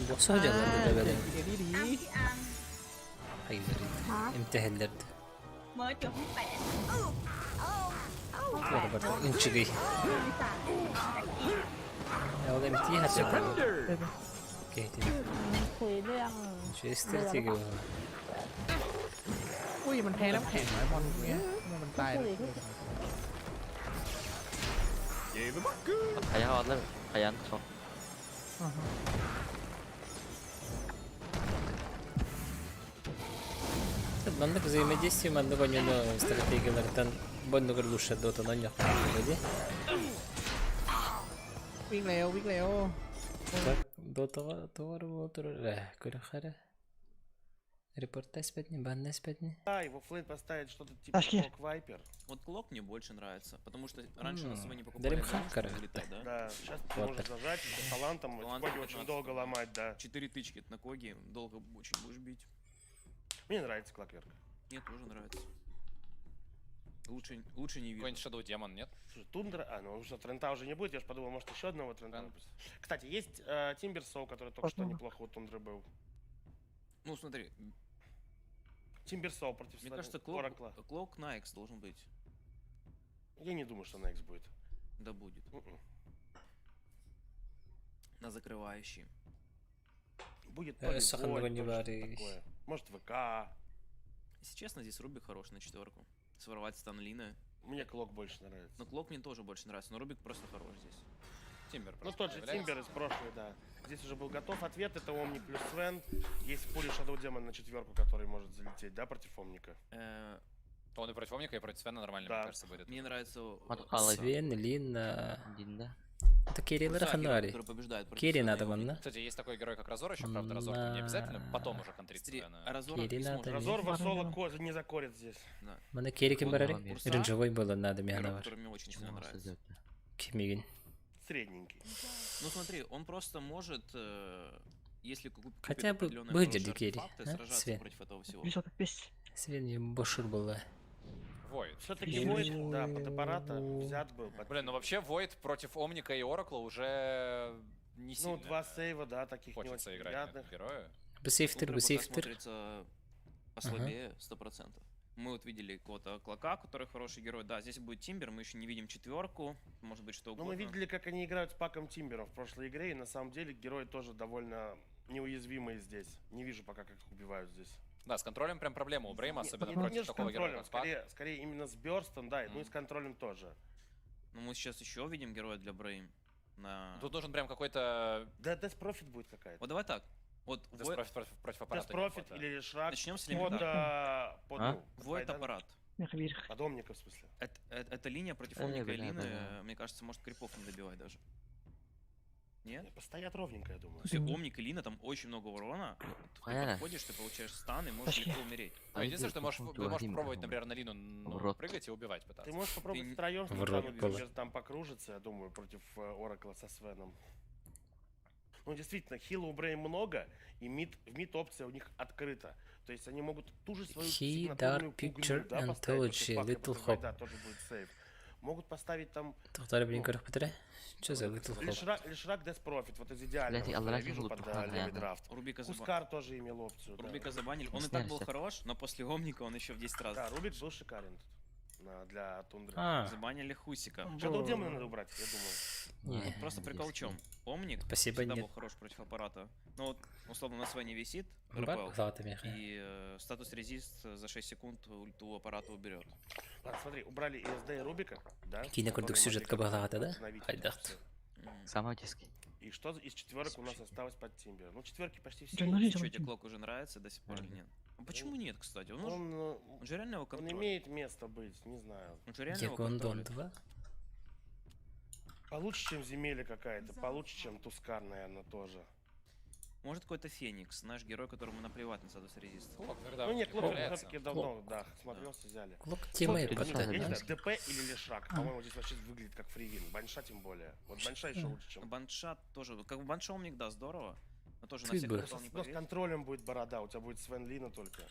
Speaker 1: Бохсо дьаллар да Имтэһэллэр Ынчыгый. Ол эмтии хатыыр. Киһитин. Үчүгэй стратегия буолла.
Speaker 6: อุ้ยมันแพ้น้ำแข็งไว้บอลเนี้ยมันตาย
Speaker 3: Хайа алар, хаян со.
Speaker 1: Маннык взаимодействие маннык оонньууну стратегиялартан боннугар лучше дотан оонньуохха дии.
Speaker 6: วิ่งเร็ววิ่งเร็ว
Speaker 1: Так, дотаҕа тоҕо буолтур көрөххө эрэ. Репортаж пятни, баннас пятни.
Speaker 9: Да, его флейн поставит что-то типа
Speaker 5: Ташки.
Speaker 9: Клок Вайпер.
Speaker 10: Вот Клок мне больше нравится, потому что раньше на СВ не покупали,
Speaker 1: Дарим
Speaker 10: потому
Speaker 1: Хаккара.
Speaker 10: что залетал, да?
Speaker 9: Да, сейчас ты
Speaker 1: Вот
Speaker 9: можешь
Speaker 1: так.
Speaker 9: зажать, с талантом,
Speaker 10: Талант
Speaker 9: Коги очень
Speaker 10: 15.
Speaker 9: долго ломать, да.
Speaker 10: Четыре тычки на Коги, долго очень будешь бить.
Speaker 9: Мне нравится Клокверк.
Speaker 10: Мне тоже нравится. Лучше, лучше не вижу.
Speaker 11: Какой-нибудь Shadow Demon, нет?
Speaker 9: Слушай, Тундра, а, ну уже Трента уже не будет, я же подумал, может еще одного Трента
Speaker 11: Трент.
Speaker 9: выпустить. Кстати, есть Timbersaw, который только что
Speaker 5: Возможно.
Speaker 9: неплохо у Тундры был.
Speaker 10: Ну смотри,
Speaker 9: Timbersaw против
Speaker 10: мне
Speaker 9: Свена-
Speaker 10: кажется, Клок,
Speaker 9: Оракла.
Speaker 10: Клок на X должен быть.
Speaker 9: Я не думаю, что на X будет.
Speaker 10: Да будет.
Speaker 9: Мгм.
Speaker 10: На закрывающий.
Speaker 9: Будет то ли
Speaker 1: Саханова
Speaker 9: Войд,
Speaker 1: не
Speaker 9: то ли что-то
Speaker 1: вари.
Speaker 9: такое. Может ВК.
Speaker 10: Если честно, здесь Рубик хорош на четверку. Своровать стан Лины.
Speaker 9: Мне Клок больше нравится.
Speaker 10: Но Клок мне тоже больше нравится, но Рубик просто хорош здесь.
Speaker 11: Тимбер
Speaker 9: Ну
Speaker 11: просто
Speaker 9: тот же
Speaker 11: появляется.
Speaker 9: Тимбер из прошлой, да. Здесь уже был готов ответ, это Омник плюс Свен. Есть в пуле Shadow Demon на четверку, который может залететь, да, против Омника?
Speaker 11: Он и против Омника, и против Свена нормально,
Speaker 9: Да.
Speaker 11: мне кажется, будет.
Speaker 10: Мне нравится
Speaker 3: Вот Алла
Speaker 1: Свен, Лина.
Speaker 3: Динда.
Speaker 1: Это Керри
Speaker 10: Курса, герой,
Speaker 1: Хануари.
Speaker 10: который побеждает против
Speaker 1: Керри
Speaker 10: Свена и
Speaker 1: надо
Speaker 10: Омника.
Speaker 1: манна.
Speaker 11: Кстати, есть такой герой, как Разор еще, правда, Разор там не обязательно, потом уже контрит
Speaker 10: Смотри,
Speaker 11: Свена.
Speaker 10: Разор не
Speaker 1: Керри
Speaker 10: сможет.
Speaker 1: надо.
Speaker 9: Разор
Speaker 5: Барон
Speaker 9: соло
Speaker 5: Герон.
Speaker 9: ко- не закорит здесь.
Speaker 10: Да.
Speaker 1: Мана Керри ким
Speaker 10: Вот
Speaker 1: барари?
Speaker 10: Курса,
Speaker 1: Ренжевой было надо
Speaker 10: герой,
Speaker 1: механавар.
Speaker 10: который мне очень сильно
Speaker 3: Чему
Speaker 10: нравится.
Speaker 3: создает-то?
Speaker 1: Кимигин.
Speaker 9: Средненький.
Speaker 10: Ну смотри, он просто может, если купит
Speaker 1: Хотя бы
Speaker 10: определенные
Speaker 1: выдели
Speaker 10: хорошие
Speaker 1: Керри,
Speaker 10: артефакты,
Speaker 1: а,
Speaker 10: сражаться
Speaker 1: Свен?
Speaker 10: против этого всего.
Speaker 5: 505.
Speaker 1: Свен бошур была.
Speaker 11: Void.
Speaker 9: Все-таки Войд, да, под аппарата взят был. под-
Speaker 11: Блин, ну вообще Void против Омника и Оракла уже не сильно
Speaker 9: Ну, два сейва, да, таких не
Speaker 11: хочется
Speaker 9: очень
Speaker 11: играть на этом
Speaker 9: приятных.
Speaker 11: герое.
Speaker 1: Бесейфтер,
Speaker 10: Тундра пока
Speaker 1: бесейфтер.
Speaker 10: смотрится послабее, 100%. Мы вот видели кого-то Клока, который хороший герой. Да, здесь будет Тимбер, мы еще не видим четверку, может быть что
Speaker 9: Ну,
Speaker 10: угодно.
Speaker 9: мы видели, как они играют с Паком Тимбером в прошлой игре, и на самом деле герои тоже довольно неуязвимые здесь. Не вижу пока, как их убивают здесь.
Speaker 11: Да, с контролем прям проблема у Брейма,
Speaker 9: Не-
Speaker 11: особенно
Speaker 9: не-
Speaker 11: против
Speaker 9: не с
Speaker 11: такого героя,
Speaker 9: контролем,
Speaker 11: как Пак.
Speaker 9: скорее, скорее именно с Бёрстом, да, и ну и
Speaker 11: Мгм.
Speaker 9: с контролем тоже.
Speaker 10: Ну, мы сейчас еще видим героя для Брейм. На...
Speaker 11: Тут нужен прям какой-то
Speaker 9: Да, Death Prophet будет какая-то.
Speaker 10: Вот давай так. Вот
Speaker 11: Death
Speaker 10: Void,
Speaker 11: Prophet против, против
Speaker 9: Death
Speaker 11: аппарата.
Speaker 9: Prophet
Speaker 11: неохота.
Speaker 9: или Шрак
Speaker 10: Начнем с
Speaker 9: под,
Speaker 10: элементарного.
Speaker 9: под,
Speaker 3: А?
Speaker 9: ну, под
Speaker 10: Void
Speaker 9: Вайдана.
Speaker 10: аппарат.
Speaker 5: Мехвирх.
Speaker 9: Под Омника, в смысле.
Speaker 10: Это линия против
Speaker 3: Э,
Speaker 10: Омника и
Speaker 3: бля,
Speaker 10: Лины,
Speaker 3: бля.
Speaker 10: мне кажется, может крипов не добивать даже. Нет?
Speaker 9: Не, Постоят ровненько, я думаю.
Speaker 10: То есть Омник и Лина, там очень много урона. Ты
Speaker 3: Понятно.
Speaker 10: подходишь, ты получаешь стан и можешь
Speaker 5: Пошли.
Speaker 10: легко умереть.
Speaker 11: Ну, единственное, что ты можешь,
Speaker 3: Пойди,
Speaker 11: ты можешь
Speaker 3: похуй,
Speaker 11: попробовать,
Speaker 3: ты
Speaker 11: например, на Лину ну,
Speaker 3: В рот.
Speaker 11: прыгать и убивать пытаться.
Speaker 9: Ты можешь попробовать
Speaker 10: Ты-
Speaker 9: втроем
Speaker 1: В рот
Speaker 9: станут,
Speaker 1: было.
Speaker 9: там покружится, я думаю, против Оракла со Свеном. Ну, действительно, хила у Брейм много, и мид, в мид опция у них открыта. То есть они могут ту же свою
Speaker 1: He
Speaker 9: сигнатурную
Speaker 1: Dark
Speaker 9: пугню,
Speaker 1: Picture
Speaker 9: да, поставить против
Speaker 1: Anthology,
Speaker 9: Пака,
Speaker 1: Little
Speaker 9: против
Speaker 1: Hope.
Speaker 9: Войда, тоже будет сейв. Могут поставить там
Speaker 1: Тоқтар блин көрөх бітірі. Что за Little Hope?
Speaker 9: Лишрак, Лишрак Death Prophet, вот из идеального,
Speaker 3: Блядь,
Speaker 9: что я
Speaker 3: Аллах
Speaker 9: вижу
Speaker 3: Аллах
Speaker 9: под
Speaker 3: Аллах
Speaker 9: левый
Speaker 3: Аллах.
Speaker 9: драфт.
Speaker 10: Рубика, заба-
Speaker 9: Хускар тоже имел опцию, да.
Speaker 10: Рубика забанили. Он и
Speaker 3: Не
Speaker 10: так был
Speaker 3: сняли.
Speaker 10: хорош, но после Омника он еще в 10 раз.
Speaker 9: Да, Рубик был шикарен тут для Тундры.
Speaker 1: А,
Speaker 10: Забанили Хусика.
Speaker 9: Shadow Demon надо убрать, я думаю.
Speaker 1: не.
Speaker 10: Тут просто прикол в чем? Омник
Speaker 1: Спасибо,
Speaker 10: всегда
Speaker 1: нет.
Speaker 10: был хорош против аппарата. Ну вот, условно, на Свене висит
Speaker 1: Бар
Speaker 10: РПЛ,
Speaker 1: главата меха.
Speaker 10: и статус резист за 6 секунд ульту аппарата уберет.
Speaker 9: Ладно, смотри, убрали ИСД и Рубика, да?
Speaker 1: Кине
Speaker 9: которые
Speaker 1: курдук сюжет
Speaker 9: могли
Speaker 1: кабалаата, да?
Speaker 9: остановить это
Speaker 1: Хайдахт.
Speaker 9: всё.
Speaker 3: Самый детский.
Speaker 9: И что из четверок у нас осталось под Тимбер? Ну, четверки почти все.
Speaker 5: Да, ну,
Speaker 10: Что, тебе Клок уже нравится до сих пор или нет? А почему нет, кстати? Он,
Speaker 9: Он,
Speaker 10: он же реально его
Speaker 9: он
Speaker 10: контролит.
Speaker 9: имеет место быть, не знаю.
Speaker 10: Он же реально его
Speaker 1: Ягондон
Speaker 10: контролит.
Speaker 1: 2.
Speaker 9: Получше, чем Земеля какая-то, получше, чем Тускар, наверное, тоже.
Speaker 10: Может, какой-то Феникс, наш герой, которому наплевать на статус резист.
Speaker 11: Клок, тогда
Speaker 9: Ну нет, Клок
Speaker 11: появляется.
Speaker 9: все-таки давно, да, смотрелся, взяли.
Speaker 1: Клок тиммейт
Speaker 9: Слушай,
Speaker 1: потом,
Speaker 9: Я не
Speaker 1: да?
Speaker 9: знаю, ДП или Лешрак, по-моему, здесь вообще выглядит как free win. Банша тем более. Вот Банша еще лучше, чем...
Speaker 10: Банша тоже, как бы Банша Омник, да, здорово, но тоже на
Speaker 1: Ты
Speaker 10: всех
Speaker 1: бы.
Speaker 10: портал не
Speaker 9: Но с
Speaker 10: поверишь.
Speaker 9: контролем будет борода, у тебя будет Свен Лина только.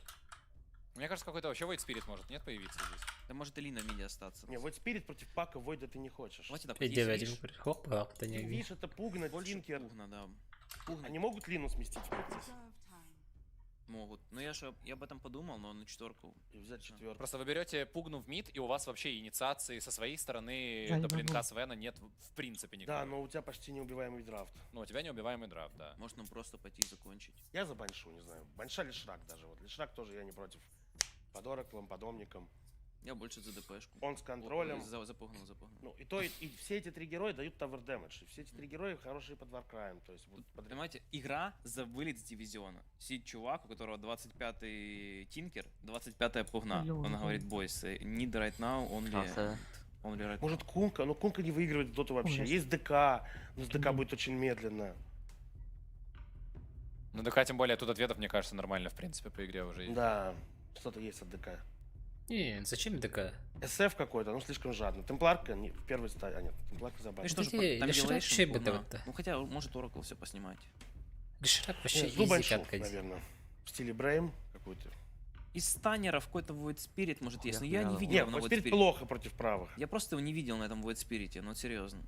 Speaker 11: Мне кажется, какой-то вообще Void Spirit может, нет, появиться здесь?
Speaker 10: Да может и Лина в миде остаться.
Speaker 9: Не, Void Spirit против Пака Войда ты не хочешь.
Speaker 10: Давайте так, вот есть
Speaker 1: Пять
Speaker 10: Виш,
Speaker 1: Хоп, хоп, да не.
Speaker 9: Виш это Пугна, Тинкер.
Speaker 10: Пугна, да. Пугна
Speaker 9: Они могут Лину сместить в мид здесь?
Speaker 10: могут. Ну я же я об этом подумал, но на четверку.
Speaker 9: И взять четверку.
Speaker 11: Просто вы берете пугну в мид, и у вас вообще инициации со своей стороны
Speaker 5: Я не
Speaker 11: до блинка
Speaker 5: могу.
Speaker 11: Свена нет в принципе никакой.
Speaker 9: Да, но у тебя почти неубиваемый драфт.
Speaker 11: Ну, у тебя неубиваемый драфт, да.
Speaker 10: Можно просто пойти и закончить.
Speaker 9: Я за Баншу, не знаю. Банша Лешрак даже. Вот Лешрак тоже я не против. Под Ораклом, под Омником.
Speaker 10: Я больше за ДПшку.
Speaker 9: Он с контролем.
Speaker 10: За, запугнул, запугнул.
Speaker 9: Ну, и то, и все эти три героя дают tower damage. И все эти три героя хорошие под Варкраем. То есть, вот под...
Speaker 10: Понимаете, игра за вылет с дивизиона. Сидит чувак, у которого 25-й Тинкер, 25-я пугна.
Speaker 5: Алло,
Speaker 10: Он
Speaker 5: да.
Speaker 10: говорит, boys, need right now, only,
Speaker 3: Красава.
Speaker 10: only right now.
Speaker 9: Может, Кунка? Ну, Кунка не выигрывает в доту вообще.
Speaker 5: Ой,
Speaker 9: Есть ДК, но с ДК будет очень медленно.
Speaker 11: Ну, ДК, тем более, тут ответов, мне кажется, нормально, в принципе, по игре уже есть.
Speaker 9: Да, что-то есть от ДК.
Speaker 1: Не, зачем ДК?
Speaker 9: СФ какой-то, ну слишком жадно. Темпларка не, в первой стадии. А нет, Темпларка
Speaker 10: Ну и
Speaker 9: забанила.
Speaker 10: что же,
Speaker 1: Эти
Speaker 10: там
Speaker 1: Лешрак
Speaker 10: Dilation,
Speaker 1: вообще
Speaker 10: Пугна.
Speaker 1: бедовато.
Speaker 10: Ну хотя, может, Оракл все поснимать.
Speaker 1: Лешрак вообще
Speaker 9: Нет, жду
Speaker 1: easy
Speaker 9: Баншу,
Speaker 1: катка.
Speaker 9: наверное. В стиле Брейм какой-то.
Speaker 10: Из станеров какой-то Void Spirit, может, есть, но я не
Speaker 3: Хуя
Speaker 10: видел
Speaker 9: Нет,
Speaker 10: его на
Speaker 9: Void
Speaker 10: Void
Speaker 9: Spirit
Speaker 10: Spirit.
Speaker 9: плохо против правых.
Speaker 10: Я просто его не видел на этом Void Spirit, ну вот серьезно.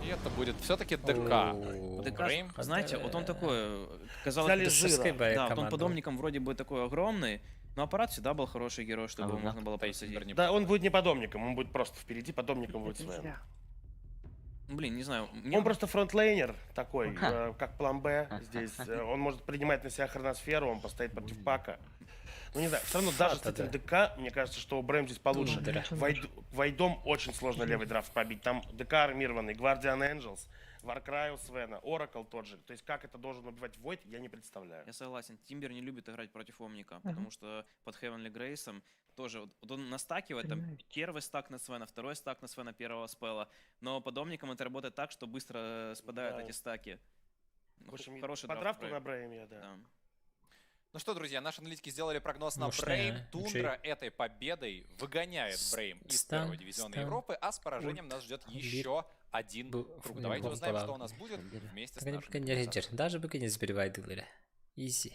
Speaker 11: И это будет все-таки ДК.
Speaker 1: О,
Speaker 10: ДК,
Speaker 11: Брейм.
Speaker 10: знаете, вот он такой, казалось
Speaker 9: Взяли
Speaker 10: бы,
Speaker 9: жира.
Speaker 1: Саскайбая
Speaker 10: да, вот он
Speaker 1: команда.
Speaker 10: под Омником вроде бы такой огромный, но аппарат всегда был хороший герой, чтобы
Speaker 3: А
Speaker 10: его
Speaker 3: вы
Speaker 10: можно было
Speaker 11: Да,
Speaker 10: посадить.
Speaker 11: не
Speaker 9: Да, он будет не подомником, он будет просто впереди, подомником будет Свен.
Speaker 10: Ну, Блин, не знаю, мне
Speaker 9: Он просто фронтлейнер такой, как план Б здесь. Он может принимать на себя хроносферу, он постоит против Пака. Ну, не знаю, все равно даже с
Speaker 1: Фата,
Speaker 9: этим ДК, мне кажется, что у Брэм здесь получше.
Speaker 1: Тундра.
Speaker 9: Войдом очень сложно левый драфт пробить. Там ДК армированный, Guardian Angels, Warcry у Свена, Oracle тот же. То есть как это должен убивать Войд, я не представляю.
Speaker 10: Я согласен, Тимбер не любит играть против Омника, потому что под Heavenly Grace тоже вот он настакивает там
Speaker 5: Понимаете.
Speaker 10: первый стак на Свена, второй стак на Свена первого спела, но под Омником это работает так, что быстро спадают
Speaker 9: Да.
Speaker 10: эти стаки. Ну,
Speaker 9: В общем,
Speaker 10: хороший
Speaker 9: по
Speaker 10: драфт
Speaker 9: драфту
Speaker 10: Брейм.
Speaker 9: на Брейм я, да.
Speaker 10: Да.
Speaker 11: Ну что, друзья, наши аналитики сделали прогноз на
Speaker 1: Мощная,
Speaker 11: Брейм.
Speaker 1: а?
Speaker 11: Тундра этой победой выгоняет Брейм из
Speaker 1: Стан,
Speaker 11: первого дивизиона
Speaker 1: стан,
Speaker 11: Европы, а с поражением нас ждет
Speaker 1: лир,
Speaker 11: еще один
Speaker 1: бу-
Speaker 11: круг.
Speaker 1: фу,
Speaker 11: Давайте
Speaker 1: бомба
Speaker 11: узнаем, что
Speaker 1: лава.
Speaker 11: у нас будет вместе с
Speaker 1: Так
Speaker 11: нашими
Speaker 1: они не
Speaker 11: комментаторами.
Speaker 1: рейджер. Даже бы не сберевай дылыра. Easy.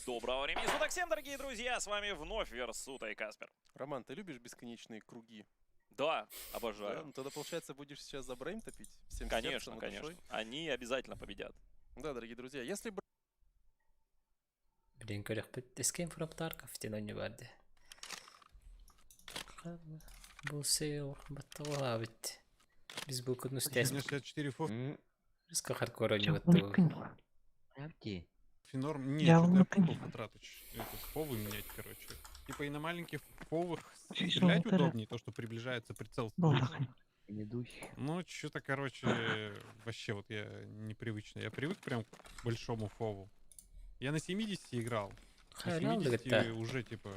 Speaker 12: Доброго времени суток всем, дорогие друзья! С вами вновь Версута и Каспер.
Speaker 13: Роман, ты любишь бесконечные круги?
Speaker 12: Да,
Speaker 13: Да?
Speaker 12: обожаю.
Speaker 13: Ну, тогда, получается, будешь сейчас за Брейм топить? Всем
Speaker 12: Конечно,
Speaker 13: сердцем и
Speaker 12: конечно.
Speaker 13: душой?
Speaker 12: Они обязательно победят.
Speaker 13: Да, дорогие друзья, если Бр-
Speaker 1: Блин, көрөх Escape from Tarkov диэн ойну бар дии. Бу сейл баттала бит. Биз бу күн
Speaker 8: У
Speaker 1: үстәс.
Speaker 8: меня 64 фов.
Speaker 1: Рыска хардкор ойну
Speaker 5: Я
Speaker 1: баттала.
Speaker 3: Правди.
Speaker 8: Финорм. Не,
Speaker 5: Я
Speaker 8: что-то я
Speaker 5: умыкнул.
Speaker 8: пробовал потратить. Это, фовы менять, короче. Типа и на маленьких фовах
Speaker 5: Чуть
Speaker 8: стрелять
Speaker 5: что-то
Speaker 8: удобнее, то, что приближается прицел.
Speaker 3: Не дуй.
Speaker 8: Ну, что-то, короче, вообще вот я непривычно. Я привык прям к большому фову. Я на 70 играл. На
Speaker 1: Хайрал
Speaker 8: 70
Speaker 1: дэгэтта.
Speaker 8: уже, типа,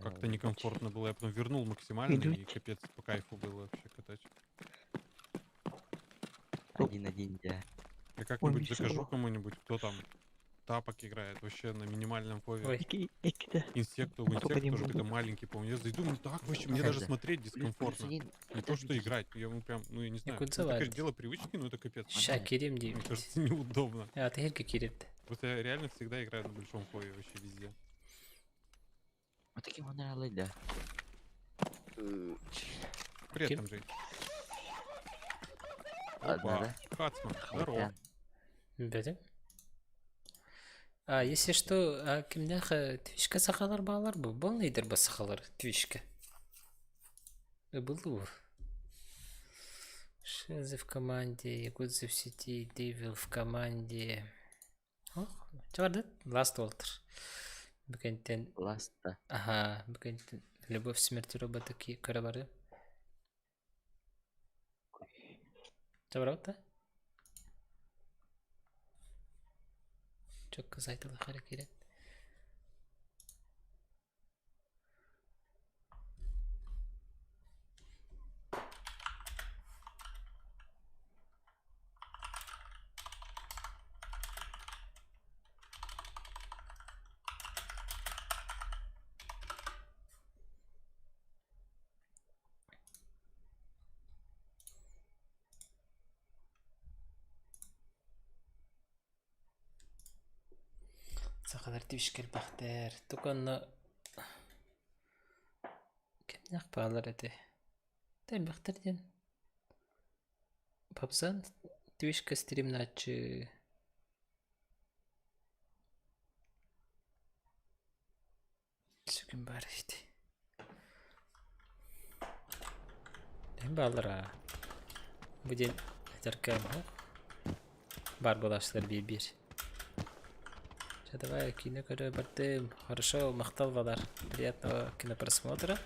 Speaker 8: как-то некомфортно было. Я потом вернул максимально, и капец, по кайфу было вообще катать.
Speaker 3: Один-один, да.
Speaker 8: Я как-нибудь
Speaker 5: Ой,
Speaker 8: закажу
Speaker 5: всё.
Speaker 8: кому-нибудь, кто там тапок играет вообще на минимальном фове.
Speaker 1: Ой.
Speaker 5: Икки-да.
Speaker 8: Инсекту, у
Speaker 5: А то
Speaker 8: инсекта
Speaker 5: по ним
Speaker 8: тоже какой-то
Speaker 5: будут.
Speaker 8: маленький, помню. Я зайду, мне так вообще, мне даже
Speaker 3: Да.
Speaker 8: смотреть
Speaker 3: Плюс-
Speaker 8: дискомфортно.
Speaker 3: плюс один.
Speaker 8: Не то, что играть, я ну прям, ну я не знаю. Ну,
Speaker 1: Якудза
Speaker 8: это, конечно,
Speaker 1: варит.
Speaker 8: дело привычки, но это капец.
Speaker 1: Ща кирим
Speaker 8: Мне
Speaker 1: дии.
Speaker 8: кажется, неудобно.
Speaker 1: А ты херки кирипти.
Speaker 8: Просто я реально всегда играю на большом фове вообще везде.
Speaker 3: Вот таким он нравится, да.
Speaker 8: Привет,
Speaker 1: Кем?
Speaker 8: Андрей.
Speaker 3: Ладно,
Speaker 8: Опа,
Speaker 3: да?
Speaker 8: Хацман, здорово.
Speaker 1: Бәдем. А, если что, а, кимнех твичка сахалар баалар бу. Болнайдыр ба сахалар твичка. Был. Шензы в команде, Якудзы в сети, Девил в команде. Ох, чаварды? Last Walter. Бүгентен...
Speaker 3: Last, да.
Speaker 1: Ага, бүгентен Любовь, смерть и роботы карабары. Чабырабыт да? Чөккө сайтылыахха эрэ киирэн. Сахалар тибишкэ элбэхтэр. Тук онно кимнээх баалар этэй? Элбэхтэр диэн Попсан Твичка стримнааччы Сүгүн баар эбит. Эһин бааллар аа. Бу диэн этэргэ баар буолааччылар биир-биир. Чэ давай киинэ көрө бардым. Хорошо, махтал балар. Приятного кинопросмотра.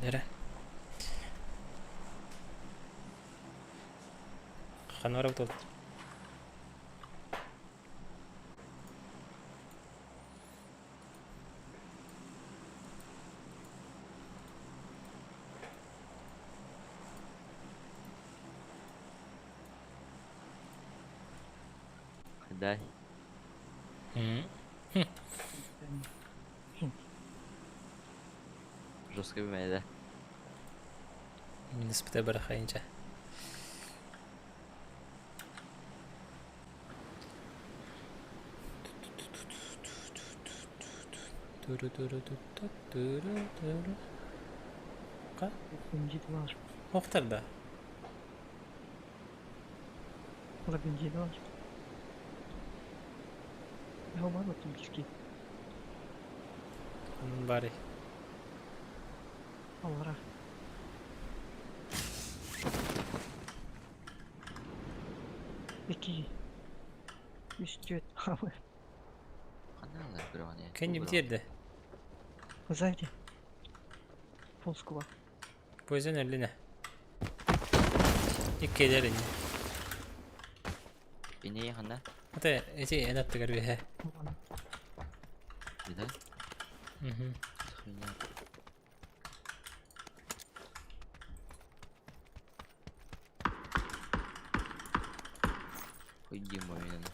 Speaker 1: Эрэ. Ханна барабыт ол?
Speaker 3: Дай. Жестко бимэйдэ.
Speaker 1: Мин испитэ бырахайынча. Ха?
Speaker 5: Бензин var.
Speaker 1: Охтар да.
Speaker 5: Ола бензин var. Я бар оттон киски.
Speaker 1: Онун бары.
Speaker 5: Аллара. Ики. Үс түөрт.
Speaker 3: Ханна бирөҕүнэ?
Speaker 1: Кэнни битиэрдэ.
Speaker 5: Сзади. Полского.
Speaker 1: Poison өллүнэ. Иккилэр ини.
Speaker 3: Ини ханна?
Speaker 1: Ата эти эн аттыгар үһэ.
Speaker 3: Да?
Speaker 1: Мгм.
Speaker 3: Хуйня. Хуй Дима именно.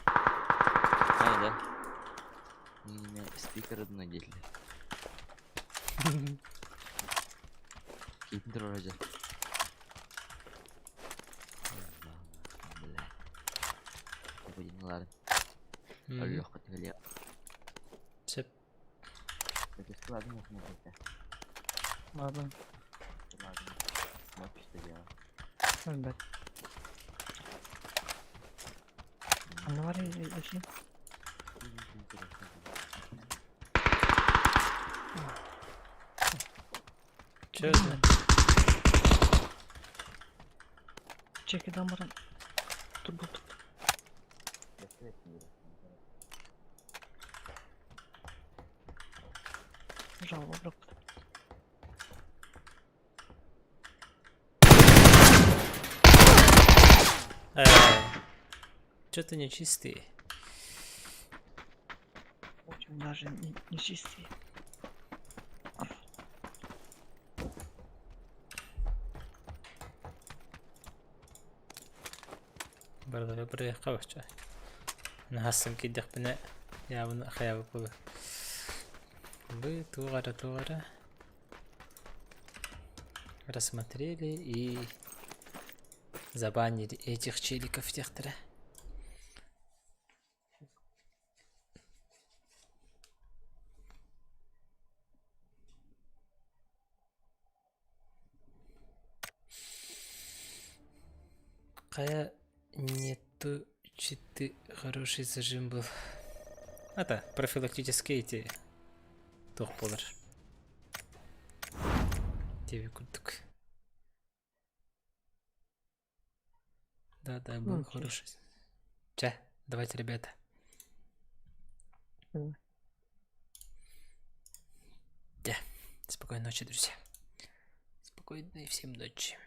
Speaker 3: А, да? Не, спикер одной Кийтин вроде. Бля. Блин, ладно. Легко ты
Speaker 1: Сөп.
Speaker 3: Ладно, можно это.
Speaker 5: Ладно.
Speaker 3: Ладно. Вот что дело.
Speaker 5: Ребят. Ханна бар эси?
Speaker 1: Чё это?
Speaker 5: Чекидан баран. Турбут. Жалоба бырахпыт.
Speaker 1: Что-то нечистый.
Speaker 5: Очень даже не, не чистый.
Speaker 1: Барылара бырайыакка бачча. Наһассым киирдэхпинэ яабын хайаабыт буолуо. Вы туох эрэ туох эрэ рассмотрели и забанили этих челиков диэхтэрэ. Хайа нету читы хороший зажим был. Это профилактические эти туох буолар. Диэби курдук. Да, да, был
Speaker 5: Окей.
Speaker 1: хороший. Чэ, давайте, ребята.
Speaker 5: Давай.
Speaker 1: Да. Спокойной ночи, друзья. Спокойной всем ночи.